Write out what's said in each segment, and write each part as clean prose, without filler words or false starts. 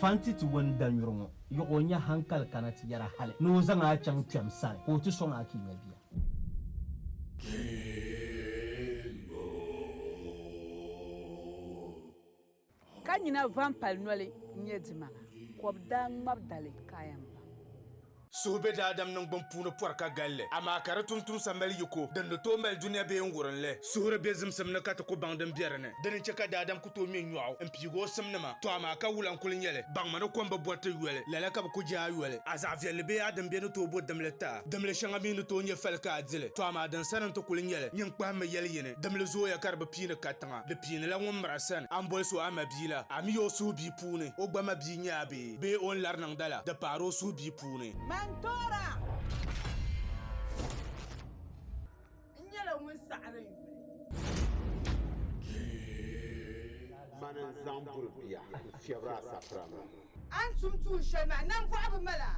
Fanti ti wun danyuri ŋɔ yuɣ o nya hankali kana ti yɛra hali ni o zaŋ a chaŋ kpɛm sani ka o ti sɔŋ a ka i nya bia. Ka nyina va m-pali noli n-nyɛ dimaŋa, ka o daa ŋmabi dali ka a yɛn baŋ. Suhu be daadam niŋgbuŋ puuni pɔri ka galli, amaa ka di tumtumsa mali yiko din ni tooi mali dunia bee n-wurim li. Suhuri be zimsim ni ka ti ku baŋ din be di ni. Dini n-chɛ ka daadam ku tooi ŋme nyɔɣu m-piigi o simnima. Tɔ amaa ka wula n-kuli nyɛ li, baŋmi ni kom bi bɔri ti yoli, lala ka bɛ ku je a yoli. A zaɣ viɛlli bee a din be ni tooi bo dimli ti a. Dimli shɛŋa mi ni tooi nyɛ fali ka a di li. Tɔ amaa din sani nti kuli nyɛ li, nyin kpahimmi yɛli yini, Dimli zooya ka di bi piini katiŋa, di piinila ŋun miri a sani. A ni boli so a mabia la, a mi o suhu bia puuni, o gba mabia n-nyɛ a bee? Bee o ni lari niŋda la, di paari o suhu bia puuni. Man toora! N nyɛla ŋun saɣiri n yuli. Mani n-zaŋ buri bia n-fiɛbiri a sapira maa. A ni tum tuun shɛli maa, nambɔɣu bi mal a.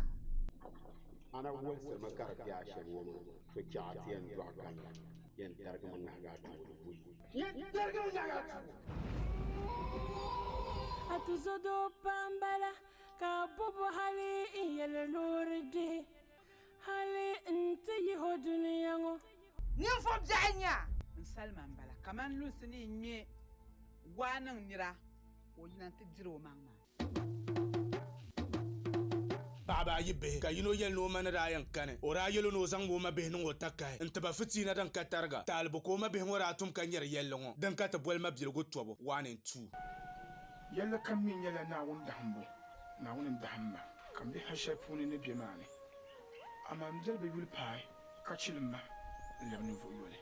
A na wolisirimi ka di be a shɛm ŋɔ maa, so chɛɣu a ti yɛn dɔɣi ka nya, yɛn darigimi ŋahigi a tuuli buyi. Yɛn darigimi ŋahigi a tuuli. A tuzɔdoo pam bala, ka a bɔbu hali n-yɛli ni o di dihi hali nti yih o dunia ŋɔ. Ninvuɣ biɛɣu n-nyɛ a. N salima m-bala kaman lunsi ni yi ŋme waa niŋ nira ka o yina nti diri o maŋ maa. Paɣaba ayi bihi ka yino yɛli ni o ma ni daa yɛn kani, o daa yɛl o ni o zaŋmi o ma bihi niŋ o takahi n-ti ba fitiina din ka tariga. Taalibu ka o ma bihi ŋɔ daa tum ka nyari yɛlli ŋɔ din ka ti boli mabiligu tɔbu 1 and 2. Yɛlli kam mi nyɛla Naawuni dahimbu. Naawuni n-dahim ma, ka m be hal shɛli puuni ni be maa ni. Amaa m biɛli bi yuli paai ka chilim ma n-lɛbi ninvuɣ yoli.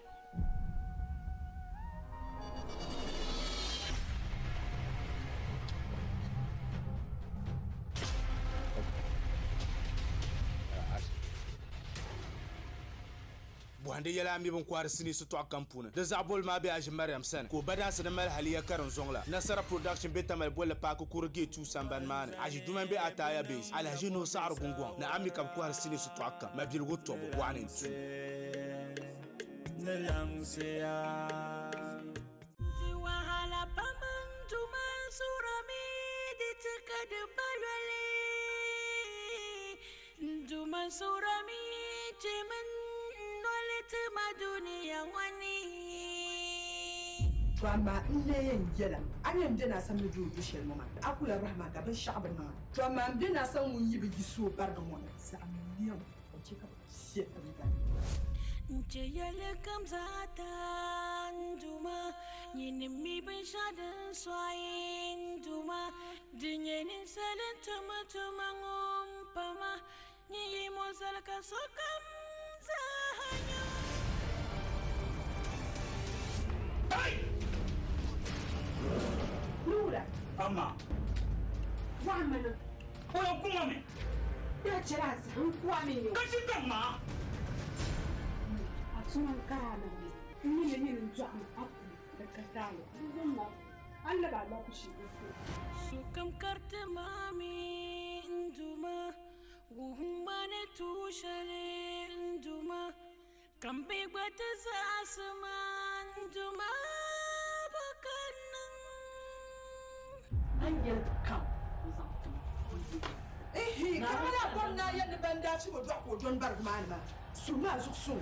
Bɔhindi yɛla a mi bɛn kɔhiri sinii sitɔɣu kam puuni. Di zaɣ boli maa be Aʒi Mariam sani, ka o ba daansi ni mali haliya karinzɔŋ la. Nasara Production be Tamale bolli paaki kuri Gate 2 sambani maa ni. Aʒi Duman be Ataaya Base, Alahiʒi Nuhu Saɣiri Gungɔŋ ni a mi ka bɛ kɔhiri sinii sitɔɣu kam, mabiligu tɔbu, 1 and 2. Di wahala pam n-duma n-suurimi di ti ka di ba yoli. N-duma n-suurimi chemi n-noli ti ma dunia ŋɔ ni. To amaa n lee yɛn yɛla, a ni yɛn be naa sani ni doo du shɛli ŋɔ maa, a ku lahi rahi maa ka binshɛɣu bi niŋ a. To amaa m be naa sani ŋun yi bi yiɣisi o barigi ŋɔ ni, saɣim lɛm ka o chɛ ka bɛ fiɛbi ba. N-chɛ yɛli kam zaa taa n Duuma, nyini mi binshɛɣu din sɔɣi n Duuma, di nyɛ ninsal n-tum tuma ŋɔ m-pa ma, nyin yi mo zali ka sokam zaa nya o. Nura. Ama. Wamana. O yɛn ku ma mi. Daa chɛla a zahim ku a mi. Ka ʒi daŋ maa. A tuma n-kari a nam ni. N mi ni nyini n-dɔɣi ma a puli di ka taali. N zaŋ ma a ni lab a lapushi n-su. Sokam kariti ma mi n Duuma, wuhim ma ni tuui shɛli n Duuma, ka m bi gba ti zaɣisi ma n Duuma bɔ ka n niŋ? A ni yɛli kam n zaŋ ti ma n di li. Ihi, kamani a bɔri ni a yɛli ni ban daa chim o dɔɣi ka o dɔni barigi maa ni maa, suhimi a zuɣu suŋ.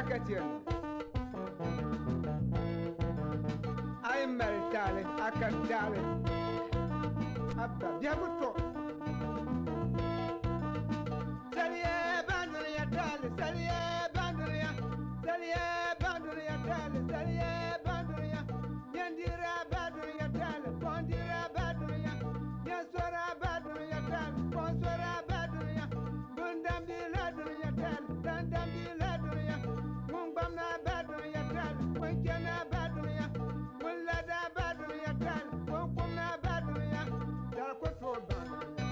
ka ti yɛn a yi mali taali a ka taali abba biɛhigu to saliya baandiriya taali saliya baandiriya saliya baandiriya taali saliya baandiriya nyɛndira baandiriya taali pɔndira baandiriya nyɛsɔra baandiriya taali pɔnsɔra baandiriya bundambila diriya taali dandambila diriya ŋun gbamna baandiriya taali ŋun chɛna baandiriya ŋun lada baandiriya taali ŋun kumna baandiriya dari ku tooi baandiriya.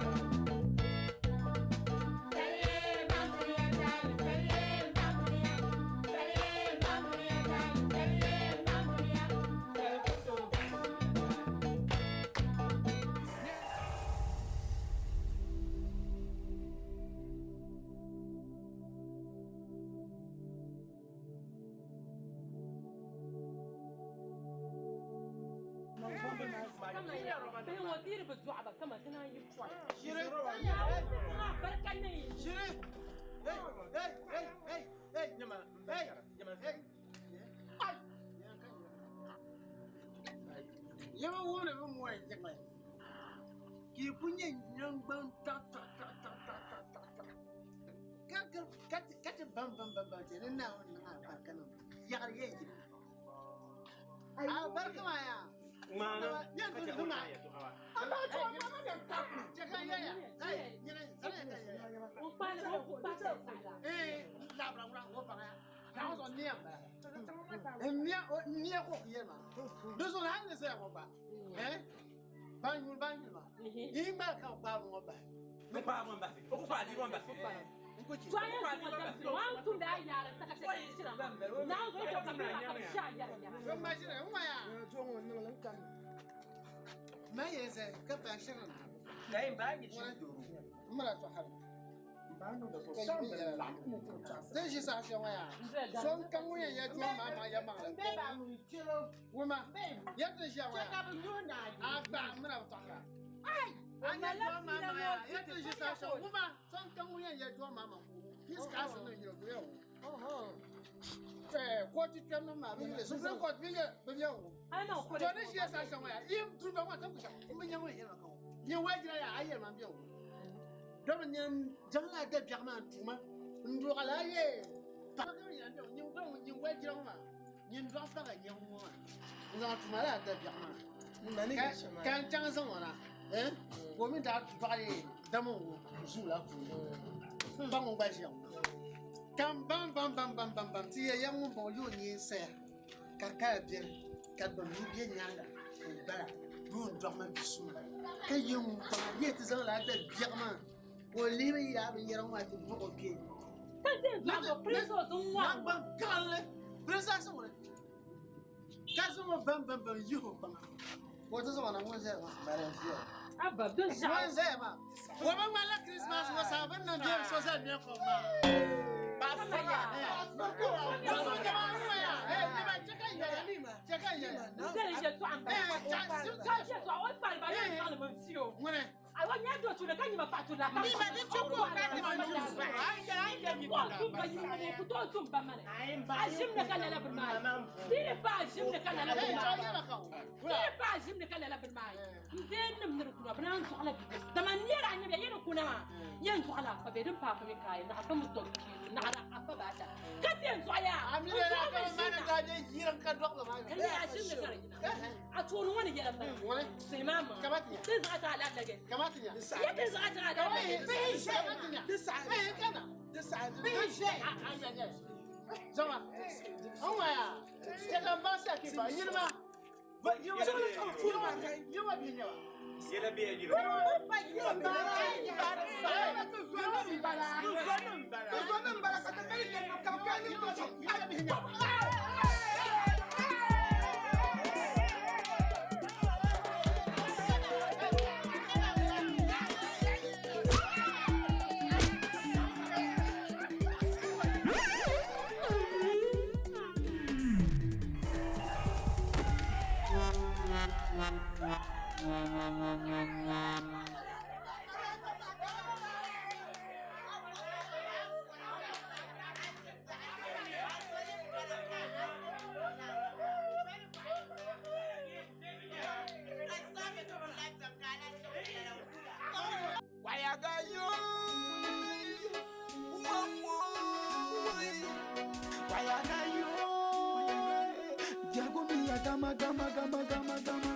Yɛma wumdi bi moya jiŋli ka yi ku nyɛ nangban taɣ taɣ taɣ taɣ taɣ taɣ taɣ taɣ ka ka ka ti bam bam bam bam ti ni Naawuni niŋ alibarika niŋ yaɣari yɛn yina alibarika maa yaa yɛn dun dun maa ما يزال كبع شرنا Zai sa shi waya. Son kan wuyan ya tuwa ma ma ya ma. Wuma. Ya ta shi waya. A gba muna ta ka. Ai. An ya tuwa ma ma ya. Ya ta shi sa shi wuma. Son kan wuyan ya tuwa ma ma. Kis ka sun ne yiro yo. Eh, ko ti tem no ma bi le. Supreme Court bi le bi yo. To ne shi ya sa shi waya. Yin tu ba wa ta ku sha. Mun yan wani yana kawo. Yin wajira ya ayyar ma biyo. Domin yan jangla da biya ma tuma. Ndwala ye. Pa ka ya ndo nyin ba nyin wajira ma. Nyin dwa fa ga nyin mo ma. Nza tuma la da biya ma. Kan chang zan wana. Eh? Wo min da dwale da mo wo zu la ku. Ba mo ba shi. Kan bam bam bam bam bam bam ti ye yang mo bo yo ni se. Ka ka bien ka ba mi bien nyanga. Bala. Du ndwa ma bisu. Ka yin pa ye ti zan la da biya ma. Wo li ya bi yɛrɛ wa ti bɔgɔ ke. Nangban kalle princess wala. Ka so bam bam bam yiho bam. Wo ti so na ŋun zaya ma. Abba bin Ŋun zaya ma. Wo ba ŋmanila Christmas wo sa bin niŋ biɛri so zali biɛri kom maa. gama gama gama gama gama.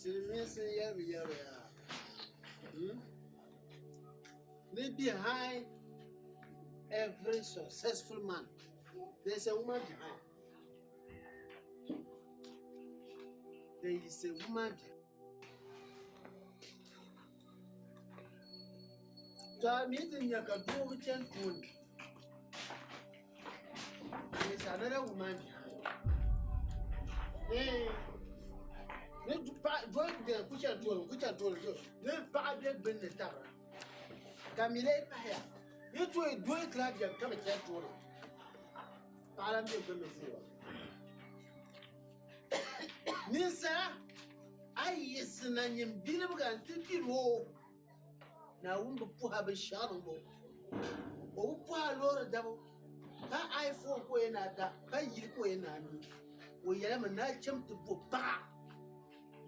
Silimiinsi yɛri yɛriya ni behind every successful man there is a woman behind. There is a woman behind. To a mi ti nya ka doo bi chani tooni. There is another woman behind. Eh. Ni paɣa doo ku chani tooni ku chani tooni ni paɣa bɛ gbunni tabira ka mi lee pahiya ni tooi doo tila biɛni ka bi chani tooni paɣa lan bɛ gbunni vuuba ninsala a yi yiɣisina nyin bilibiga n-ti biri o Naawuni bi puhi a binshɛɣu niŋbu o bi puhi a loori dabu pa iPhone ka o yɛn na da pa yili ka o yɛn na mi o yɛlimi ni a cham ti bo paɣa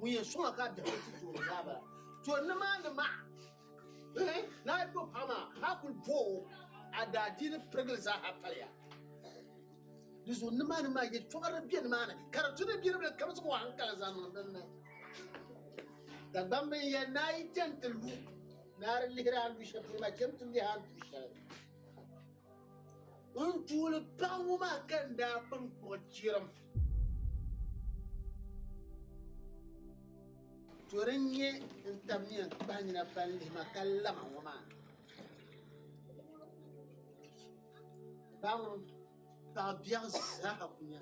ŋun yɛn sɔŋ a ka a biɛhigu ti tooni zaa bala to nimaani maa ni a yi bo paɣa maa a kuli bo o a daadiini pirigili zaa ha paliya di zuɣu nimaani maa yɛltɔɣa di be nimaani ka di tu ni bidibila ka bɛ zaŋ o hankali zaŋ niŋ din ni Dagbamba n yɛli ni a yi chani ti lu ni a di lihiri a ni lu shɛli polo maa chami ti lihi a ni du shɛli. N tuuli paɣa ŋɔ maa ka n daa pun kpuɣi chirim. To din nyɛ n tab ni yɛn kpahi nina pali lihi ma ka lama ŋɔ maa. Paɣa ŋɔ paɣa biɛɣu zaa ku nya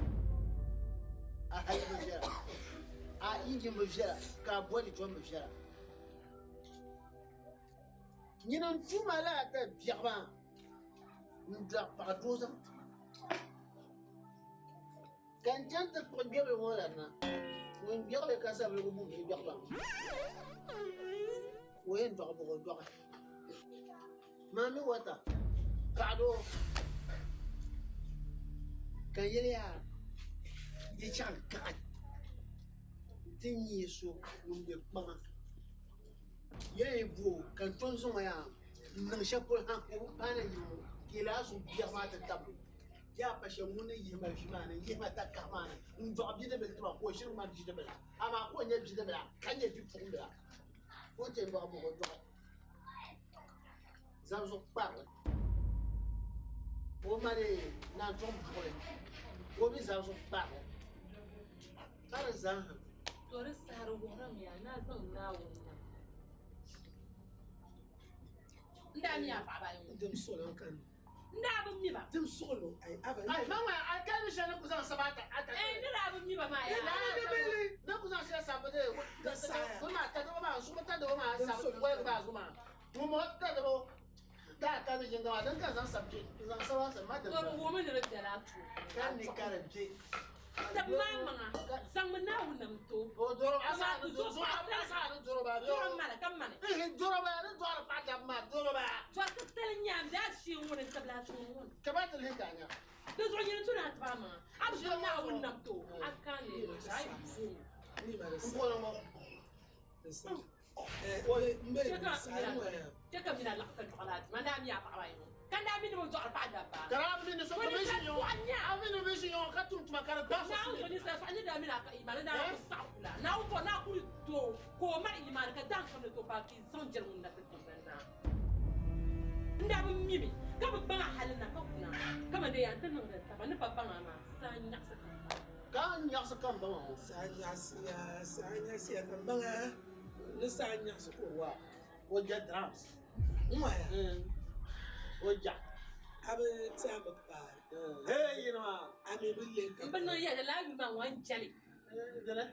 a hali bi viɛla a injin bi viɛla ka a boli tom bi viɛla nyini n tuuma laa da biɛɣu maa n dɔɣi paɣa doo zaŋ ti ma ka n chaŋ ti kpuɣi gbɛbili ŋɔ la na ŋun gbɛɣili ka sabiligu bu bia gbɛɣu maa o yɛn dɔɣi buɣi dɔɣi Mami wata paɣa doo ka n yɛli yaa yi chaŋ kaɣi n ti nyɛ so ŋun bɛ kpaŋa yɛn yi bo ka n tom zaŋ o yaa n niŋ shɛli polo ha ka o bi paana yi ŋɔ ka yi lahi zuɣu biɛɣu maa ti tabili yaa pa shɛli ŋun ni yihi ma ʒi maa ni n yihi ma takahi maa ni n dɔɣi bidibili ti ma ka o ʒiri ŋmani bidibila amaa ka o nyɛ bidibila ka nyɛ bipuɣimbila ka o chɛ dɔɣi buɣi o dɔɣi Zab zuɣu kparili o mali naan tuɣum buɣuli ka o mi zab zuɣu kparili ka di zaaha. To di saha di wuhirimi ya ni a zaŋ Naawuni nam. N daa mi a paɣaba ayi ŋɔ. Dim suɣulo n kani. N daa bi mi ba. Dim suɣulo ayi aba. Ayi ma ŋɔ a kali shɛli ni ku zaŋ saba ata ata. Ee ni daa bi mi ba maa yaa. Ni ku zaŋ shɛli sabi de kuni maa ta daba maa zuɣu ta daba maa sabi waligi maa zuɣu maa ŋun maa ta daba daa ka mi yinga maa din ka zaŋ sabi zaŋ saba sabi ma To di wuhimi ni di bela a tuuni. Ka ni ka di bɛ. Tab maa maŋa zaŋmi Naawuni nam to. O doro Amaa asa di zo doro asa di doro ba. Doro mali ka mani. Ihi doro ba ni doro pa dab maa doro ba. To ti tali nyaam daa shee ŋuni n tabila a tuuni ŋuni. Ka ba ti lihi ka nya. Di zuɣu nyini tuna a tiba maŋa. A bi zaŋ Naawuni nam to a ka ni a yi puuni. N bɔni ŋɔ. Chɛ ka mina laɣim ka dɔɣila a dima n daa mi a paɣaba ayi ŋɔ ka n daa mi ni bi dɔɣiri paɣa dabba. Ka a mi ni so ka bi ʒi ŋɔ a mi ni bi ʒi ŋɔ ka tum tuma ka di gbaai so Naawuni suli. so ninsal sɔɣi ni daa mini a ka imaani daa ku saɣi kula. Naawuni bɔri ni a kuli to ka o mali imaani ka daŋ kam ni tooi paai ka yi zaŋ jɛli ŋun na ti tiŋgbani naa. N daa bi mi mi ka bi baŋ a hali na ka kuna kaman dee yaa n-ti niŋdi n taba ni pa baŋ a maa saa nyaɣisi ka m baŋ. Ka n nyaɣisi ka m baŋ a ŋɔ. Saa nyaɣisiya, saa nyaɣisiya ka m baŋ a ni saa nyaɣisi ka o wa o ja drums. N waya. O ja. A bi tiɛhi mi paai. Hey yini maa. A mi bi lihi ka M bi niŋ yɛli lala yuli maa ŋɔ n jɛli. Dini?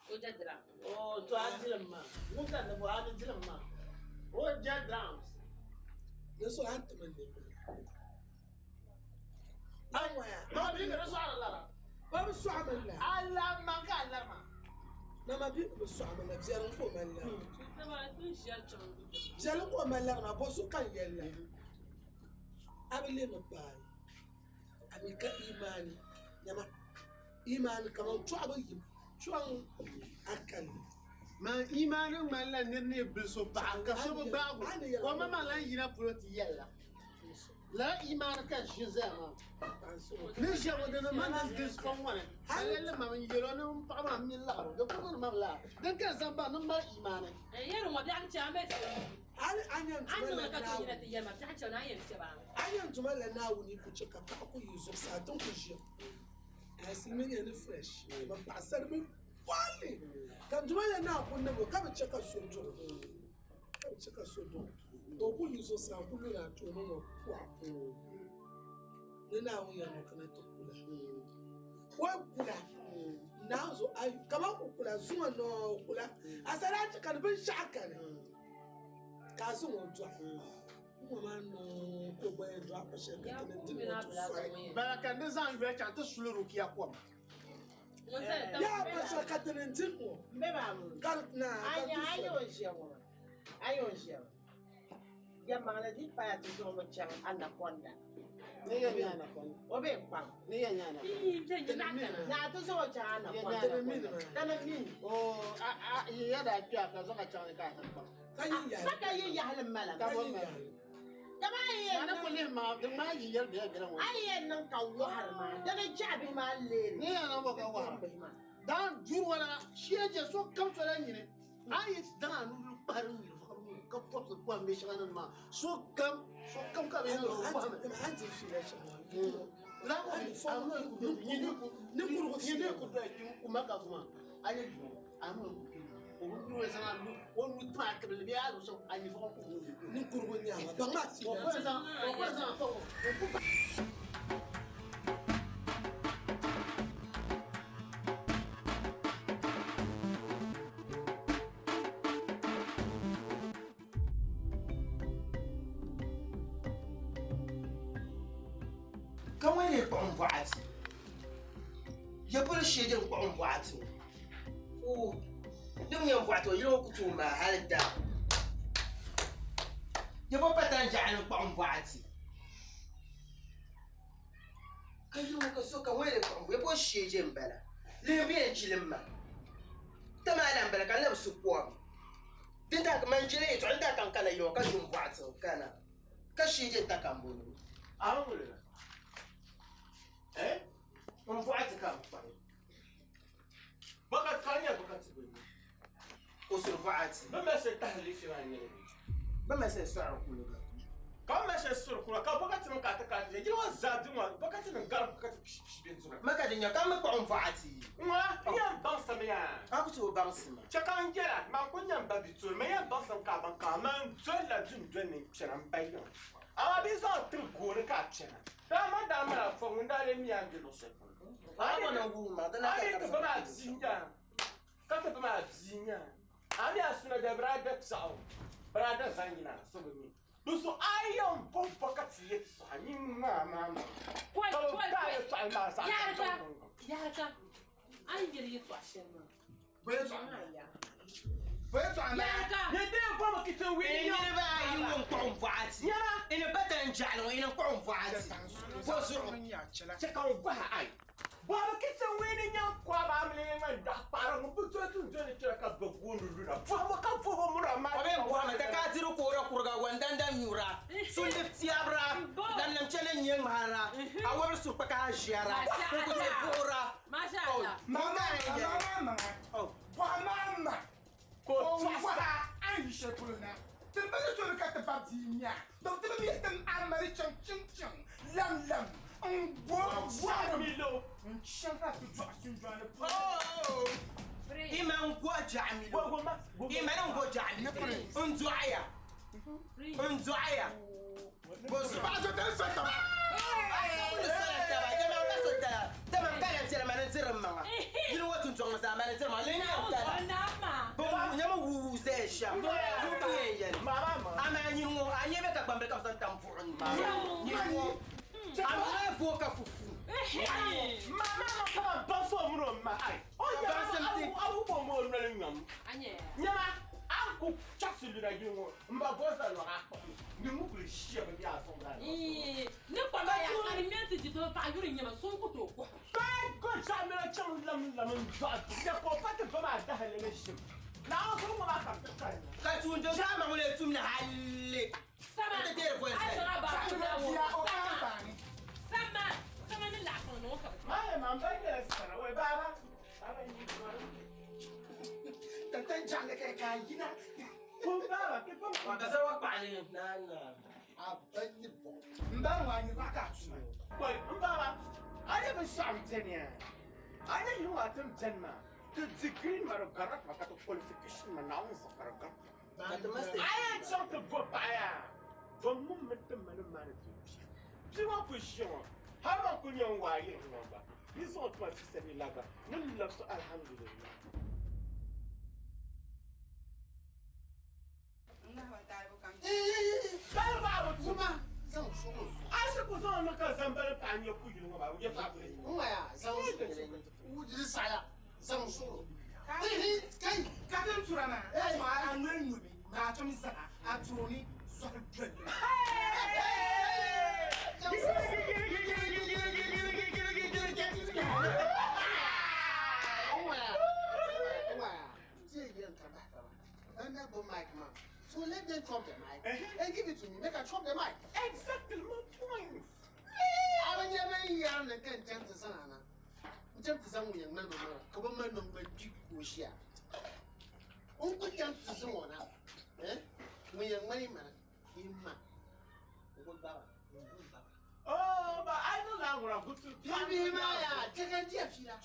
O ja drums. Oh, to a dilim maa. Ŋun ka ni bo a di dilim maa. O ja drums. Ni so a ni ti mi ni. Ai, ma bi ka di sɔɣiri lara. O bi sɔɣimi la. A lari ma ka a lari ma. Mama bi bi sɔɣimi la biɛlim ka o mali lari ma. Biɛlim ka o mali lari ma bɔ so ka n yɛli la. A bi lemi paai a mi ka imaani nyama imaani kaman chɔɣu bi yim chɔŋ a kali. Man imaani ŋmanila nir ni bili so paɣa ka so bi gbaagi o ka o maŋmaŋ lan yina polo ti yɛli la. Lala imaani ka n ʒi zaya maa. Ni ʒiya ŋɔ dini man ni di fɔŋ ŋɔ ni ka yɛli ma n yɛl o ni m paɣa maa mini laɣiri di kuli ni ma bi laɣiri din ka n zaŋ baŋ ni m mali imaani. Hali a yɛn tuma la Naawuni ku chɛ ka paɣa ku yi zuɣusaa ti ni ku ʒiya a ni fresh ban paɣasari mi bolli ka n tuma la Naa ku niŋ o ka bi chɛ ka so duɣi ka bi chɛ ka so duɣi ka o ku yi zuɣusaa n ku luna a tooni ŋɔ pɔɣu ni Naawuni yɛn kana ti kula o yi kula naa zuɣu ayi kaman ku kula zuŋɔ nɔɔ kula asarachi kani binshaɣu kani ka a zaŋ o dɔɣi ŋɔ maa nɔɔ ka o gba yɛn dɔɣi pa shɛli ka ti ni dini o ti sɔri Bala ka n di zaŋ yuya chaŋ ti suli rukiya kom. Yaa pa shɛli ka ti ni dini o ka di naa ka di ti sɔri. A yi o ʒiya ŋɔ yɛlimaŋli di paya ti zuɣu mi chaŋ anaconda. Ni yɛn nyɛ anaconda. O be kpaŋ. Ni yɛn nyɛ anaconda. Naa ti zuɣu chaŋ anaconda. Tini mini. Oo a a yi ya daa kpɛya ka zaŋ a chaŋ ni ka a ti kpaŋ. Ka yi yahili. Pa ka yi yahili m-mala. Ka bo mali. Dama a yi yɛn Maa ni kuli lihi maa di ŋmaa yi yɛri bela bela ŋɔ. A yi yɛn niŋ ka wɔhiri maa dini jahi bihi maa leeri. Ni yɛn niŋ bɔ ka wɔhira. Daan duri wala shia je so kam sola nyini. A yi daŋ a nudirigu kpahiri n yuli vɔhiri ŋɔ ka pɔbisi pɔhim bɛ shɛŋa ni maa sokam sokam ka bɛ yɛn niŋ pɔhim. Ninkurugu n-nyɛ a ma baŋ maa Ka ŋɔ lee kpuɣi m bɔɣati? Ya polo shee din kpuɣi m bɔɣati ŋɔ? Oo, din yɛn bɔɣati ŋɔ yili ŋɔ ku tooi maai hali daa. Ya bo pata n-jaɣa ni kpuɣi m bɔɣati? Ka yili ŋɔ ka so ka ŋɔ lee kpuɣi m bɔɣati? Ya bo shee je m-bala? Lihi bɛ yɛn chilim ma. Tama la m-bala ka n labi su kom. Din daa man jɛla yɛltɔɣa din daa ka n kana yili ŋɔ ka du m bɔɣati ŋɔ kana. Ka shee je n-ta ka m bɔŋɔ. A bi wuli la? Eh? M bɔɣati ka m kpahi. Bɔkati ka nyɛ bɔkati bɛ ni. O suri bɔɣati. Bɛ mali shɛli tahili liifi maa nyɛli bɛ. Bɛ mali shɛli sɔɣiri kuliga. Ka bɛ mali shɛli suri kuliga ka bɔkati nim ka a ti ka a ti yɛ yili ŋɔ zaa di ŋɔ bɔkati nim gari bɔkati pishi pishi bɛ duri. Ma ka di nya ka m mi kpuɣi m bɔɣati. Ŋɔ n yɛn baŋsim yaa. A ku tooi baŋsim ma. Chɛ ka n yɛla man ku nyɛ m ba bituuli man yɛn baŋsim ka a baŋ ka man dolila dundoli ni n kpɛna m ba yiŋa. Amaa bɛ yi zaŋ tiri gooni ka a kpɛna. Daa ma daa mali afa ŋun daa lee mi a ni be luɣ shɛli polo. A ni ti ba maa bia nya, ka ti ba maa bia nya, a mi a suna da biraada piɛɣu, biraada zaŋ yina so bi mi. Di zuɣu a yi yɛn bo bɔkati yɛtɔɣa nyin maa maa maa, ka bɛ gbaai yɛtɔɣili maa zaɣ gaŋgaŋgaŋ. Yarika, a ni yɛli yɛtɔɣ shɛli maa. Bo yɛtɔɣa Bo yɛtɔɣa maa. Yarika. Ni bee bɔbu kiti wii Ni niriba ayi ŋɔ n-kpuɣi m bɔɣati. Ini pata n-jaɣili ŋɔ, ini n-kpuɣi m bɔɣati. Bo zuɣu. Chɛ ka o gɔhi ayi. Bɔbu kiti wii ni nyaŋ kɔba amili ŋan daɣi paɣiri ŋun bi doli dundoli ni kpɛra ka bɛ gooni luna. Bɔhimi ka bɔhi mura maa. O bee bɔhimi ti ka a diri koora kuriga wandanda nyura, sundi tiɛbira, lamnim chɛ ni nyɛ ŋmahira, a wɔbiri surikpa ka a ʒiɛra, n ku ti buɣira. Masha Allah. Mama, mama, mama. Bɔhi maa ma. Ka o O tɔɣisa. waha a ni yi shɛli polo na. Ti bi ni soli ka ti ba bia nya. Dɔm ti bi mi ti a mali chaŋ chiŋchiŋ, lamlam, n go bɔrim. Milo. N chaŋ ka ti dɔɣi sunjɔni puuni. Ima n go jaɣa milo. Ima ni n go jaɣa milo. N dɔɣiya. N dɔɣiya. Bo zuɣu. Paɣa so ti ni so taba. A ni sola taba. Dama n ka so taba. Dama n kana viɛla ma ni diri n maŋa. Yili ŋɔ tuntɔŋ ni zaa ma ni diri maŋa. Lee nyɛ n tala. Bɛ nyɛmi wuuwuu zaya shɛm. Ŋun ku yɛn yɛli. Amaa nyini ŋɔ a nyɛ bɛ ka gbambili ka bɛ zaŋ tam buɣim ni. Nyini ŋɔ. A mi lee vooi ka fufu. Ma ma kama ba so mu no ma ai. O ya a wu bo mo no le nyam. Nyama a ku chasu lu na yi wo. Mba bo sa lo a ko. Ni mu ku shi ba bi a so ra. Ni kpa ma ya ka ni mi ti di to pa yuri nyama sun ku to ko. Ba ko cha mi la chang lam lam ba. Ya ko pa te ba ma da hele le shi. Na o so mo ma ka ka. Ka tun do sa ma ngole tum na halle. Sama. Te te ko Ai sara ba ku da wo. Ya o ka ba ni. Sama. Sama ni la ko no ka. Ma ye ma ba ye sara we baba. Baba ni ko. Tantan jange ke ka yina. Ko baba ke ko. Wa ka sa wa pa ni. Na na. A ba ni bo. Mba wa ni ba ka tuma. Wai mbaba. Ale be sam tenia. Ale yu atum tenma. The degree ma ro garat ma ka to qualification ma na on so ka ro garat. Ka to master. Aye chok to go pa ya. Bo mu me te ma no ma to. Bi wa ku shi won. Ha ma ku nyan wa ye won ba. Bi so to ma fi se ni laga. Ni la so alhamdulillah. Ba ba ba Kuma zan shugo. Ashe ku zo no ka zambare pa nyo ku yi won ba. Ye pa ku. Kuma ya zan shugo. Wuji saya zan shugo. Kai kai Ka tin tura na. Ma a nwe nwe ka to mi sa a turo ni so dwel. So let them drop the mic and give it to me. Make I drop the mic. Exactly my point. Abin ya bai yaran da kan can ta sana na. Can ta san wuyan nan mara. Ka ban man nan ban ji koshiya. Un ku can ta san wana. Eh? Wuyan mani mara. Imma. Ko baba. Baba. Oh, but I know that when I go to Bibi ma ya, kaga jiya fira.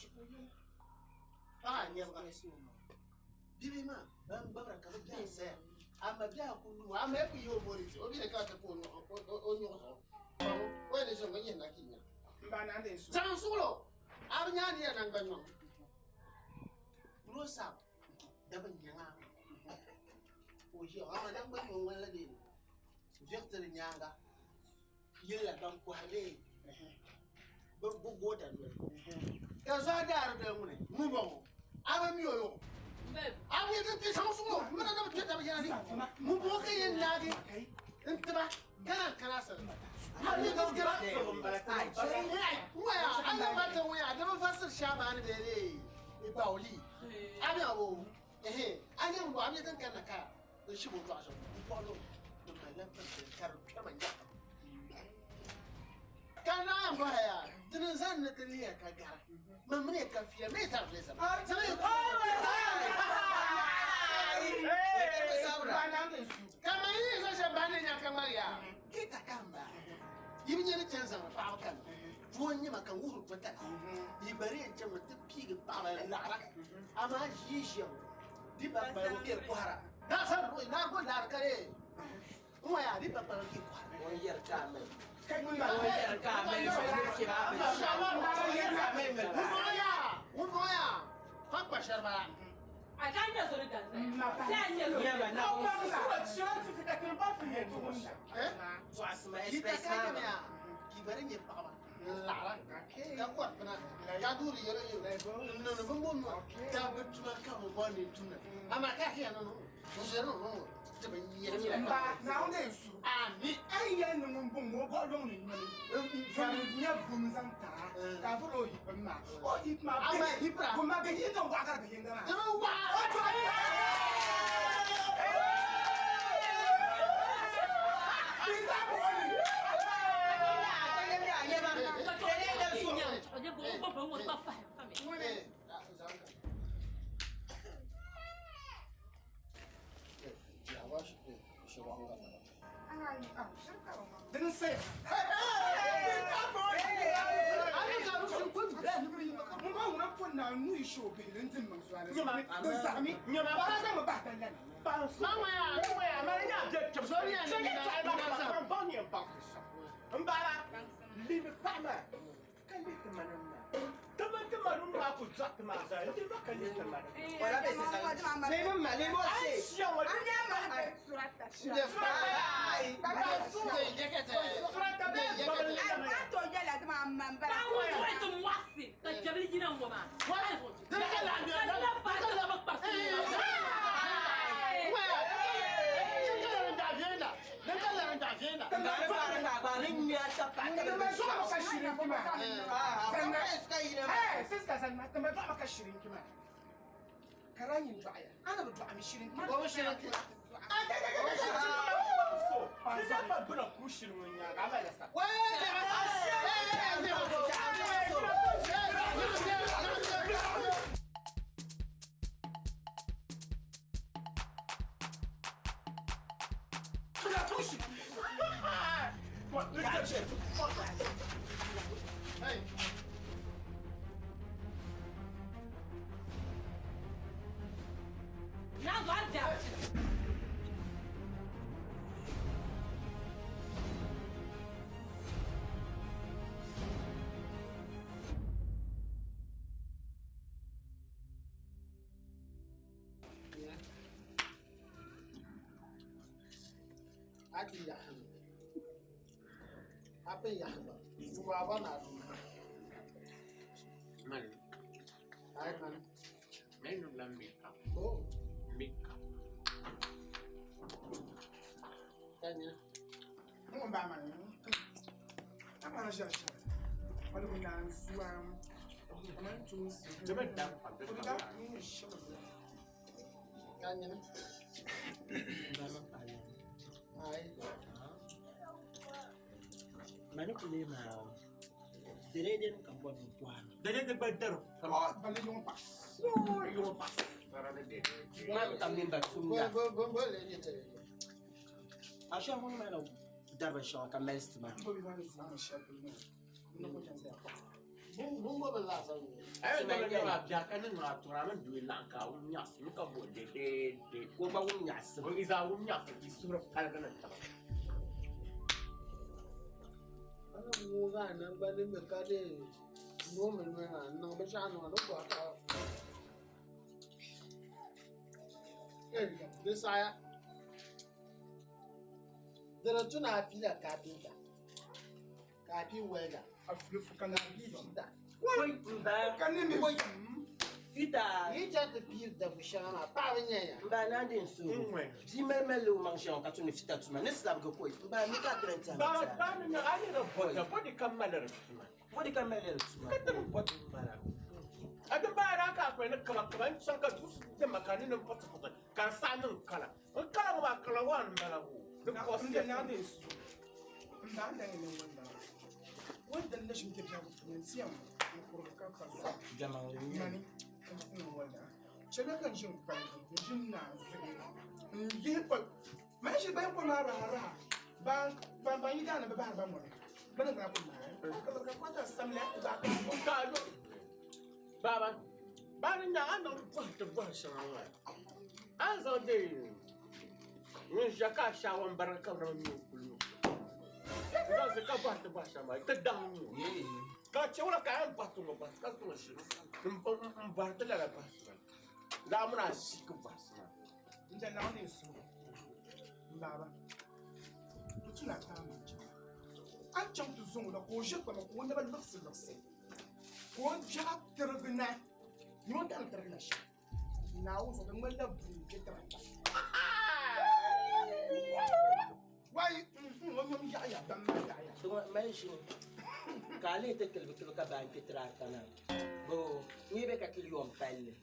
Ah, ne ba. Bibi ma, ban babra ka ba sai. Amma biya kullu, amma ku yi omori. Obi ne ka ta ko no o nyo so. Wai ne so ngi na kinya. Mba na de su. Zan sulo. Ab nya ni nan ban no. Close up. Da ban nyanga. O ji amma nan ban no wala de. Victor nyanga. Yella ban ko hale. Ba bu goda no. Ka zo da ar da mu ne. Mu ba mu. Aba mi yoyo. Ab ye ti san sulo. Mu na da ta ba yana ni. Mu bo ke yin nage. In tiba kana kana sa. Har ye ti kira. Waya, Allah ba ta waya, da ba fasir sha ba ni bere. Bauli. Abi abo. Eh, ani mu ba mi tan kana ka. Da shi bo to aso. Ko lo. Da mallan fa kar kar ya. Kana an ba ya. Tunan zan na tiliya ka gara. Mamne ka fiya me ta fle sa. Sai Mba na de su. Kama yi so sha ba ne nya kamar ya. Kita kamba. Yi bi ne canza pa kan. Tuwon yi makan wuru fata. Yi bari in ce mutum fi ga ba la la. Amma shi shi di ba ba ko ke kwara. Na san ro na go la kare. Kuma ya di ba ba ke kwara. Wani yar ka mai. Kai mun ba. Wani yar ka mai mai ke ba. Mun ya, mun ya. Fa pa sharba. A ka nya so ni dan sai. Ma ba. Sai nya so. Nyama na Oh, but so what you ka kan ba fi ye to. Eh? To asma Ki ta express ka ma. ya. Ki bari ne pa ba. La la. Ka kwar kana. Ka duri yoro yoro. No no bumbu no. Ta butuma ka mo ba ni tuna. Amma ka hiya no no. Mo se no no. Te ba yi ya. Mba na de su. Ami. Ai ya ni mun bun mo go long ni ni. Fa ni nya bu mi zan ta. Ka fu lo hip ma. O hip ma. Amma hip ra. Ko ma be hin don wa ka be hin da ma. Te ba wa. O to ai. Bin da bo ni. Ka to nya. Bo bo bo ba fa fa me. Eh, zan ka. Ya wa shi shi wa nga. Din sai. Ami ka ru shi kun da ni bi ma ka. Mun ba wuna fon na nu isho be len tin man zuwa ne. Nyama. Din sami. Nyama. Ba za mu ba dan nan. Ba so. Mama ya. Mama ya, ma nya de ke. Sorry, ya, Che ni ke na- ta ma ni na ba sa. kan ba ni ba so. Mbara. Li me pa ma. Ka le te ma na. Ti ma nun maa ku dɔɣi ti maa zaa, n di ba ka yi ti ma. Wala bɛ sisan. Leemu ma, leemu Ai, se. siya ŋɔ. Ka jabili yina ŋɔ maa. Na zo har da. A ti yaɣi a pun yaɣi ba waaba maa Mani. Ai mani. Menu la mika. Oh. Mika. Tanya. Mo ba ma ni. A ma ja sha. Wala ko na zuwa. Kaman tun su. Dama da pa Ko da ni shi. Tanya. Ai. Mani kule ma dere den ka bɔ nin bɔ a la. Dere de gba daro. Oh, bale yon pa. Oh, yon pa. Ma bi tam nin ba tumda. Bo bo bo le ni tere. A shɛ ŋun ma la dari binshɛŋa ka mali stima. Bo bi ma ni zama sha ko ni. No ko jan sa. Bun bo bi laasabu. Ai da ga ma biya ka ni ŋa tura mi du la ka wum nyaɣasi mi ka bo de de de. Ko gba wum nyaɣasi. O iza wum nyaɣasi ki sura paligi ni taba. Ana ŋuga nangbani mi ka de noo mi noli maa n niŋ binshaɣu niŋ di bɔri ka di saɣaya di di tu ni a piila kaapinta ka a pii wɛlda A fulu ka na pii fita Koi n ba. Ka ni mi. Koi fita. Yi chaŋ ti piiri dabu shɛŋa maa paɣaba n nyɛ ya N ba naa din so. Bia mali mali o maŋ shɛŋa ka tu ni fita tuma ni silabigi koi. N ba mi ka tiri n tɛha Ba ba ni a ni da bɔda bɔdi ka mali di tuma. Bɔdi ka mali di tuma. Ka tiri bɔdi bala. A din ba ra ka kpe ni kaba kaba n chaŋ ka du di ma ka ni ni pɔti pɔti ka n saɣa niŋ kala. N kala ŋɔ maa kala waa n bala o. Di kɔsi. N da na ni su. N ba n da ni ni wanda. Wanda na shi ke biya ko ni tiyan. N kuro ka ka so. Jamaŋli n nyɛ. Mani. N wanda. Chebe kan jin kpan n jin na zigi. N yihi pa. Ma shi bayan ko na raha raha. Ba ba ba yi da na ba ba ba mo. Ba na ga ko ma. Ka ka ko ta samle ba ka. Ka do. Baba. Ba ni nya a niŋ bɔhi ti bɔhi shɛŋa ŋɔ. A zaŋ de ŋun ʒiya ka a shaawa n barigi ka bi mi kuli mi. N zaŋ zi ka bɔhi ti bɔhi shɛŋa maa ti daŋ mi o. Ka chɛ wula ka a yɛn bɔhi ti ŋɔ bɔhi ka ti ŋɔ shi n bɔhi ti lala bɔhisi maa. Laa mini a shiki bɔhisi maa. N da na ni su. N baba. Tu tu na ta ma cha. An chaŋ ti zuŋ la ka o ʒi kpama ka o naba liɣisi liɣisi. Ka o biɛɣu tirigi na. Ni o daŋ tirigi na shɛm. Naawuni zuɣu di ŋmanila buu n kpe tiŋa. Wai, o nyom yaɣiya ban maa yaɣiya. Tuma mali ʒini ka a lihi ti kilibi kilibi ka baa n kpe tiri ata maa. Bo n bɛ ka kili yɔm palli.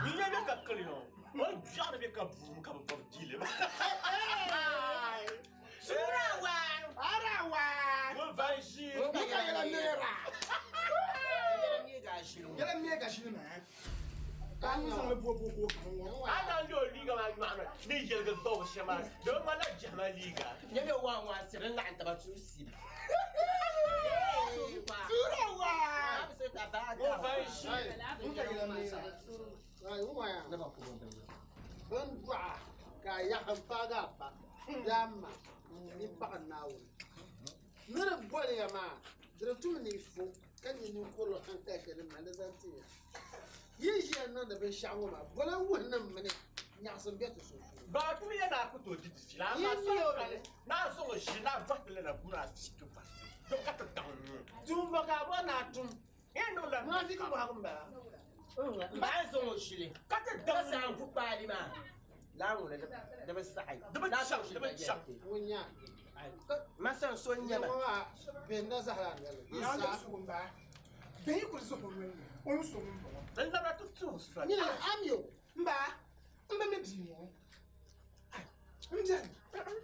N nyɛ bɛ ka kili yɔm. O biɛɣu ni bɛ ka buum ka bi bɔbi diili. Sura wa! Ara wa! Ŋun va n ʒi. Ni ka yɛlɛ neera. Yɛlɛ neega ʒili ŋɔ. Yɛlɛ neega ʒili maa. Ka a ni zaŋ li bo bo bo ka ŋɔ. A na lo liiga maa nyɔɣu ni ni yɛligi gbabi shɛm maa di bi ŋmanila jɛma liiga. Nyɛ bɛ waa ŋɔ a siri n laɣim taba tuui sili. Sura wa! Ŋun va n ʒi. N ka yɛlɛ neera. Ai ŋɔ ya. Ne ba ku bɔ bɛn. Bin dɔɣa ka a yaɣi n paagi a pa yaa ma ni paɣa Naawuni ni di boliya maa di di tum ni fo Ka nyɛ ninkurili hankali shɛli din mali zaŋ ti ya. Yi ʒiya niŋdi binshɛɣu ŋɔ maa, bɔla wuhi nim mini nyaɣisim be ti sunsuuni. Ba ti mi ya naa ku tooi di di fiila, Yi amaa mi soli o kani, mi. naa zaŋ o ʒi naa vɔhiti li na gura shiti vɔhiti, dom ka ti daŋ nuu. Tuumba ka a bɔ naa tum. Yɛn niŋ la Munafiki bɔhigu m-bala. Ba a zaŋ o ʒili. Ka ti daŋ nuu. Ka saɣim pukpaali maa. Laa ŋuna di bi saɣi. Di bi Naa chaŋ, zaŋ o di bi ʒili chaŋ. Ŋun nya. Masan so n-nyɛ ma. Ŋɔ maa bɛ na zahara noli. Yi Yaa saa. ni sugu m-baa. Bihi kuli zuɣu noli ni, o ni sugu m-bɔŋɔ. N labila ti tuhi soli. Nyini ami o. M ba, m bi mi bia ŋɔ. Ai, m beni.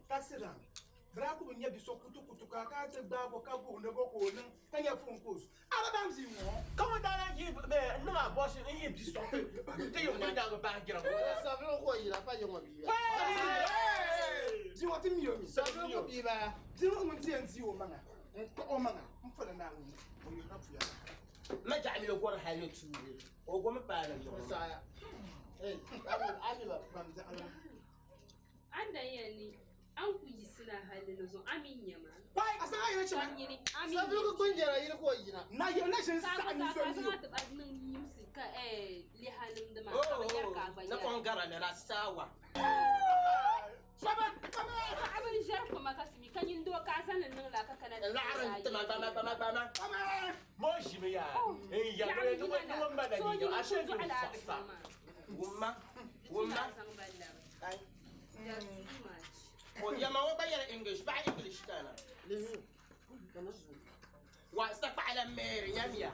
Taxi rank. Bɛ daa ku bi nya bi so kutukutu ka a kana ti gbaagi o ka guhi ni bo ka o niŋ ka nya fuŋ ka o su. A bi baŋ bia ŋɔ. Ka ŋun daa lahi yi n niŋ a bɔsi n yi bia sɔŋ ti yi ŋun daa bi bahi jira ŋɔ. Savili ka o yira pa yi ŋɔ bia. Bia ŋɔ ti mi o mi. Savili ko bia bala. Bia ŋɔ ŋun ti yɛn di o maŋa n kpuɣi o maŋa n puli Naawuni o yihira puya. Ma jaɣa mi o gɔri hali ni tuuli. O gomi paai na zuɣu. Saaya. Hey, ami ami ba bam jaɣa. An dan yɛli ni an ku yiɣisina hali ni zuɣu a mi nya ma. A saŋa yɛli chɛ ma. Ka nyini a mi Savili ko gunjɛra yili ka o yina. Na yɛli na ʒini Ka saɣim a so ka mi o. zaŋ ti ba niŋ yimsi ka liha nimdi maa ka bi yɛri ka a gba Na yɛra. kɔŋ gara na la saawa. Sɔba, sɔba. Paɣaba n ʒɛri koma ka simi ka nyin doo ka a zaŋ li niŋ la ka kana ti Laɣiri n tima gbama gbama gbama. Mo ʒimi yaa. N yɛli ni ŋun ni ŋun mali So yi nyini a ku shee dɔɣila dun a sɔɣisa. maa. Wumma, Di ti wumma. la zaŋ ba labi. That's too much. O yɛma o gba yɛli English, paɣa English kana. Wa sakpaɣa la Mary nyamiya.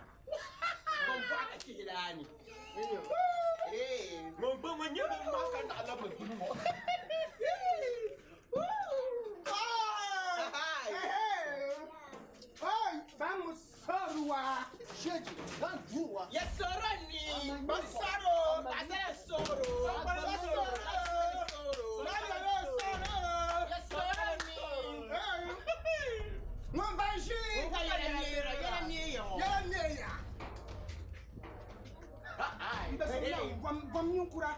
Ŋun bɔɣa ka chihi laani. Ee. Ŋun bi ŋun nyɛ ŋun maa ka naɣila bi duni ŋɔ. Vamos sorowa. Sheji, dan duwa. Ya soro ni. Ba soro. Ba soro soro. Ba soro. Soro. Ya soro ni. Ŋun ban ʒi. Ŋun ka yɛla neera, yɛla neeya ŋɔ. Yɛla neeya. N bɛ sɔrɔ la bɔm ninkura.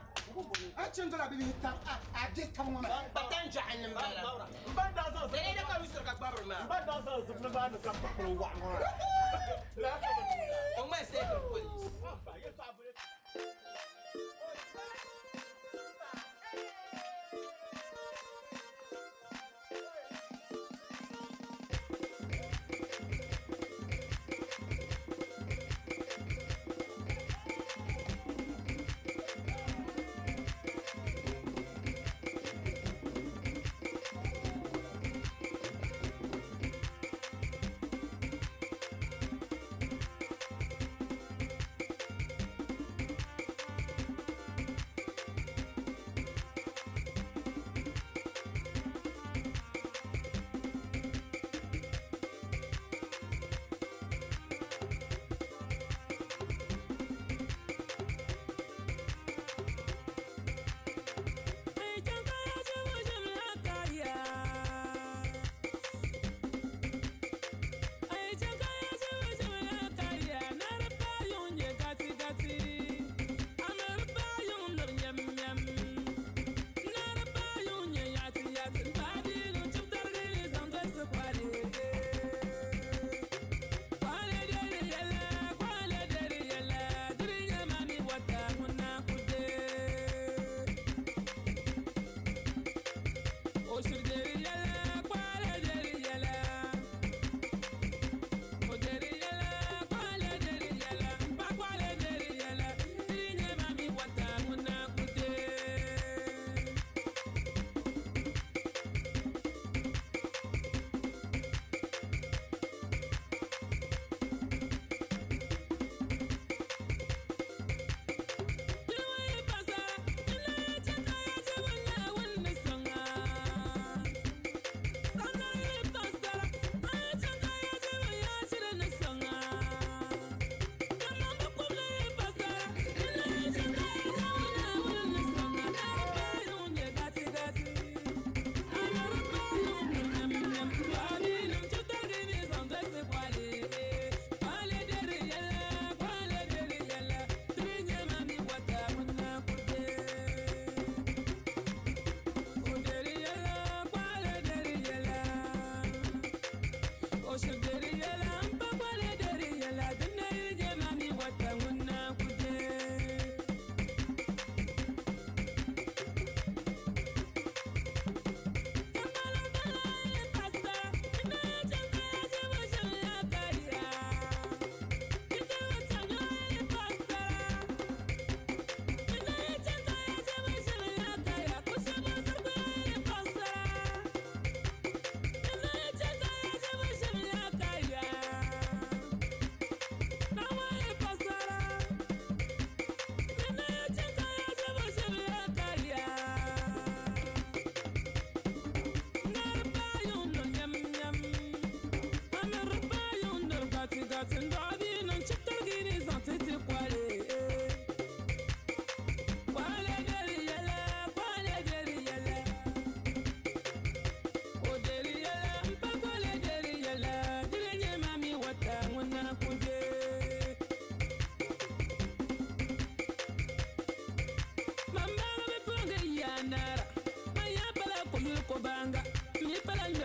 A chɛn dɔla bibihi tab a a de tab ŋɔ maa. Batan jaɣa ni m-bala. N ba daa zaŋ Dene da ka wisiri ka gbabiri maa. N ba daa zaŋ zibili maa ni ka kpakpali waɣa ŋɔ. Laa ka bi niŋ O ŋmɛ second police. Ba, yɛltɔɣa boli.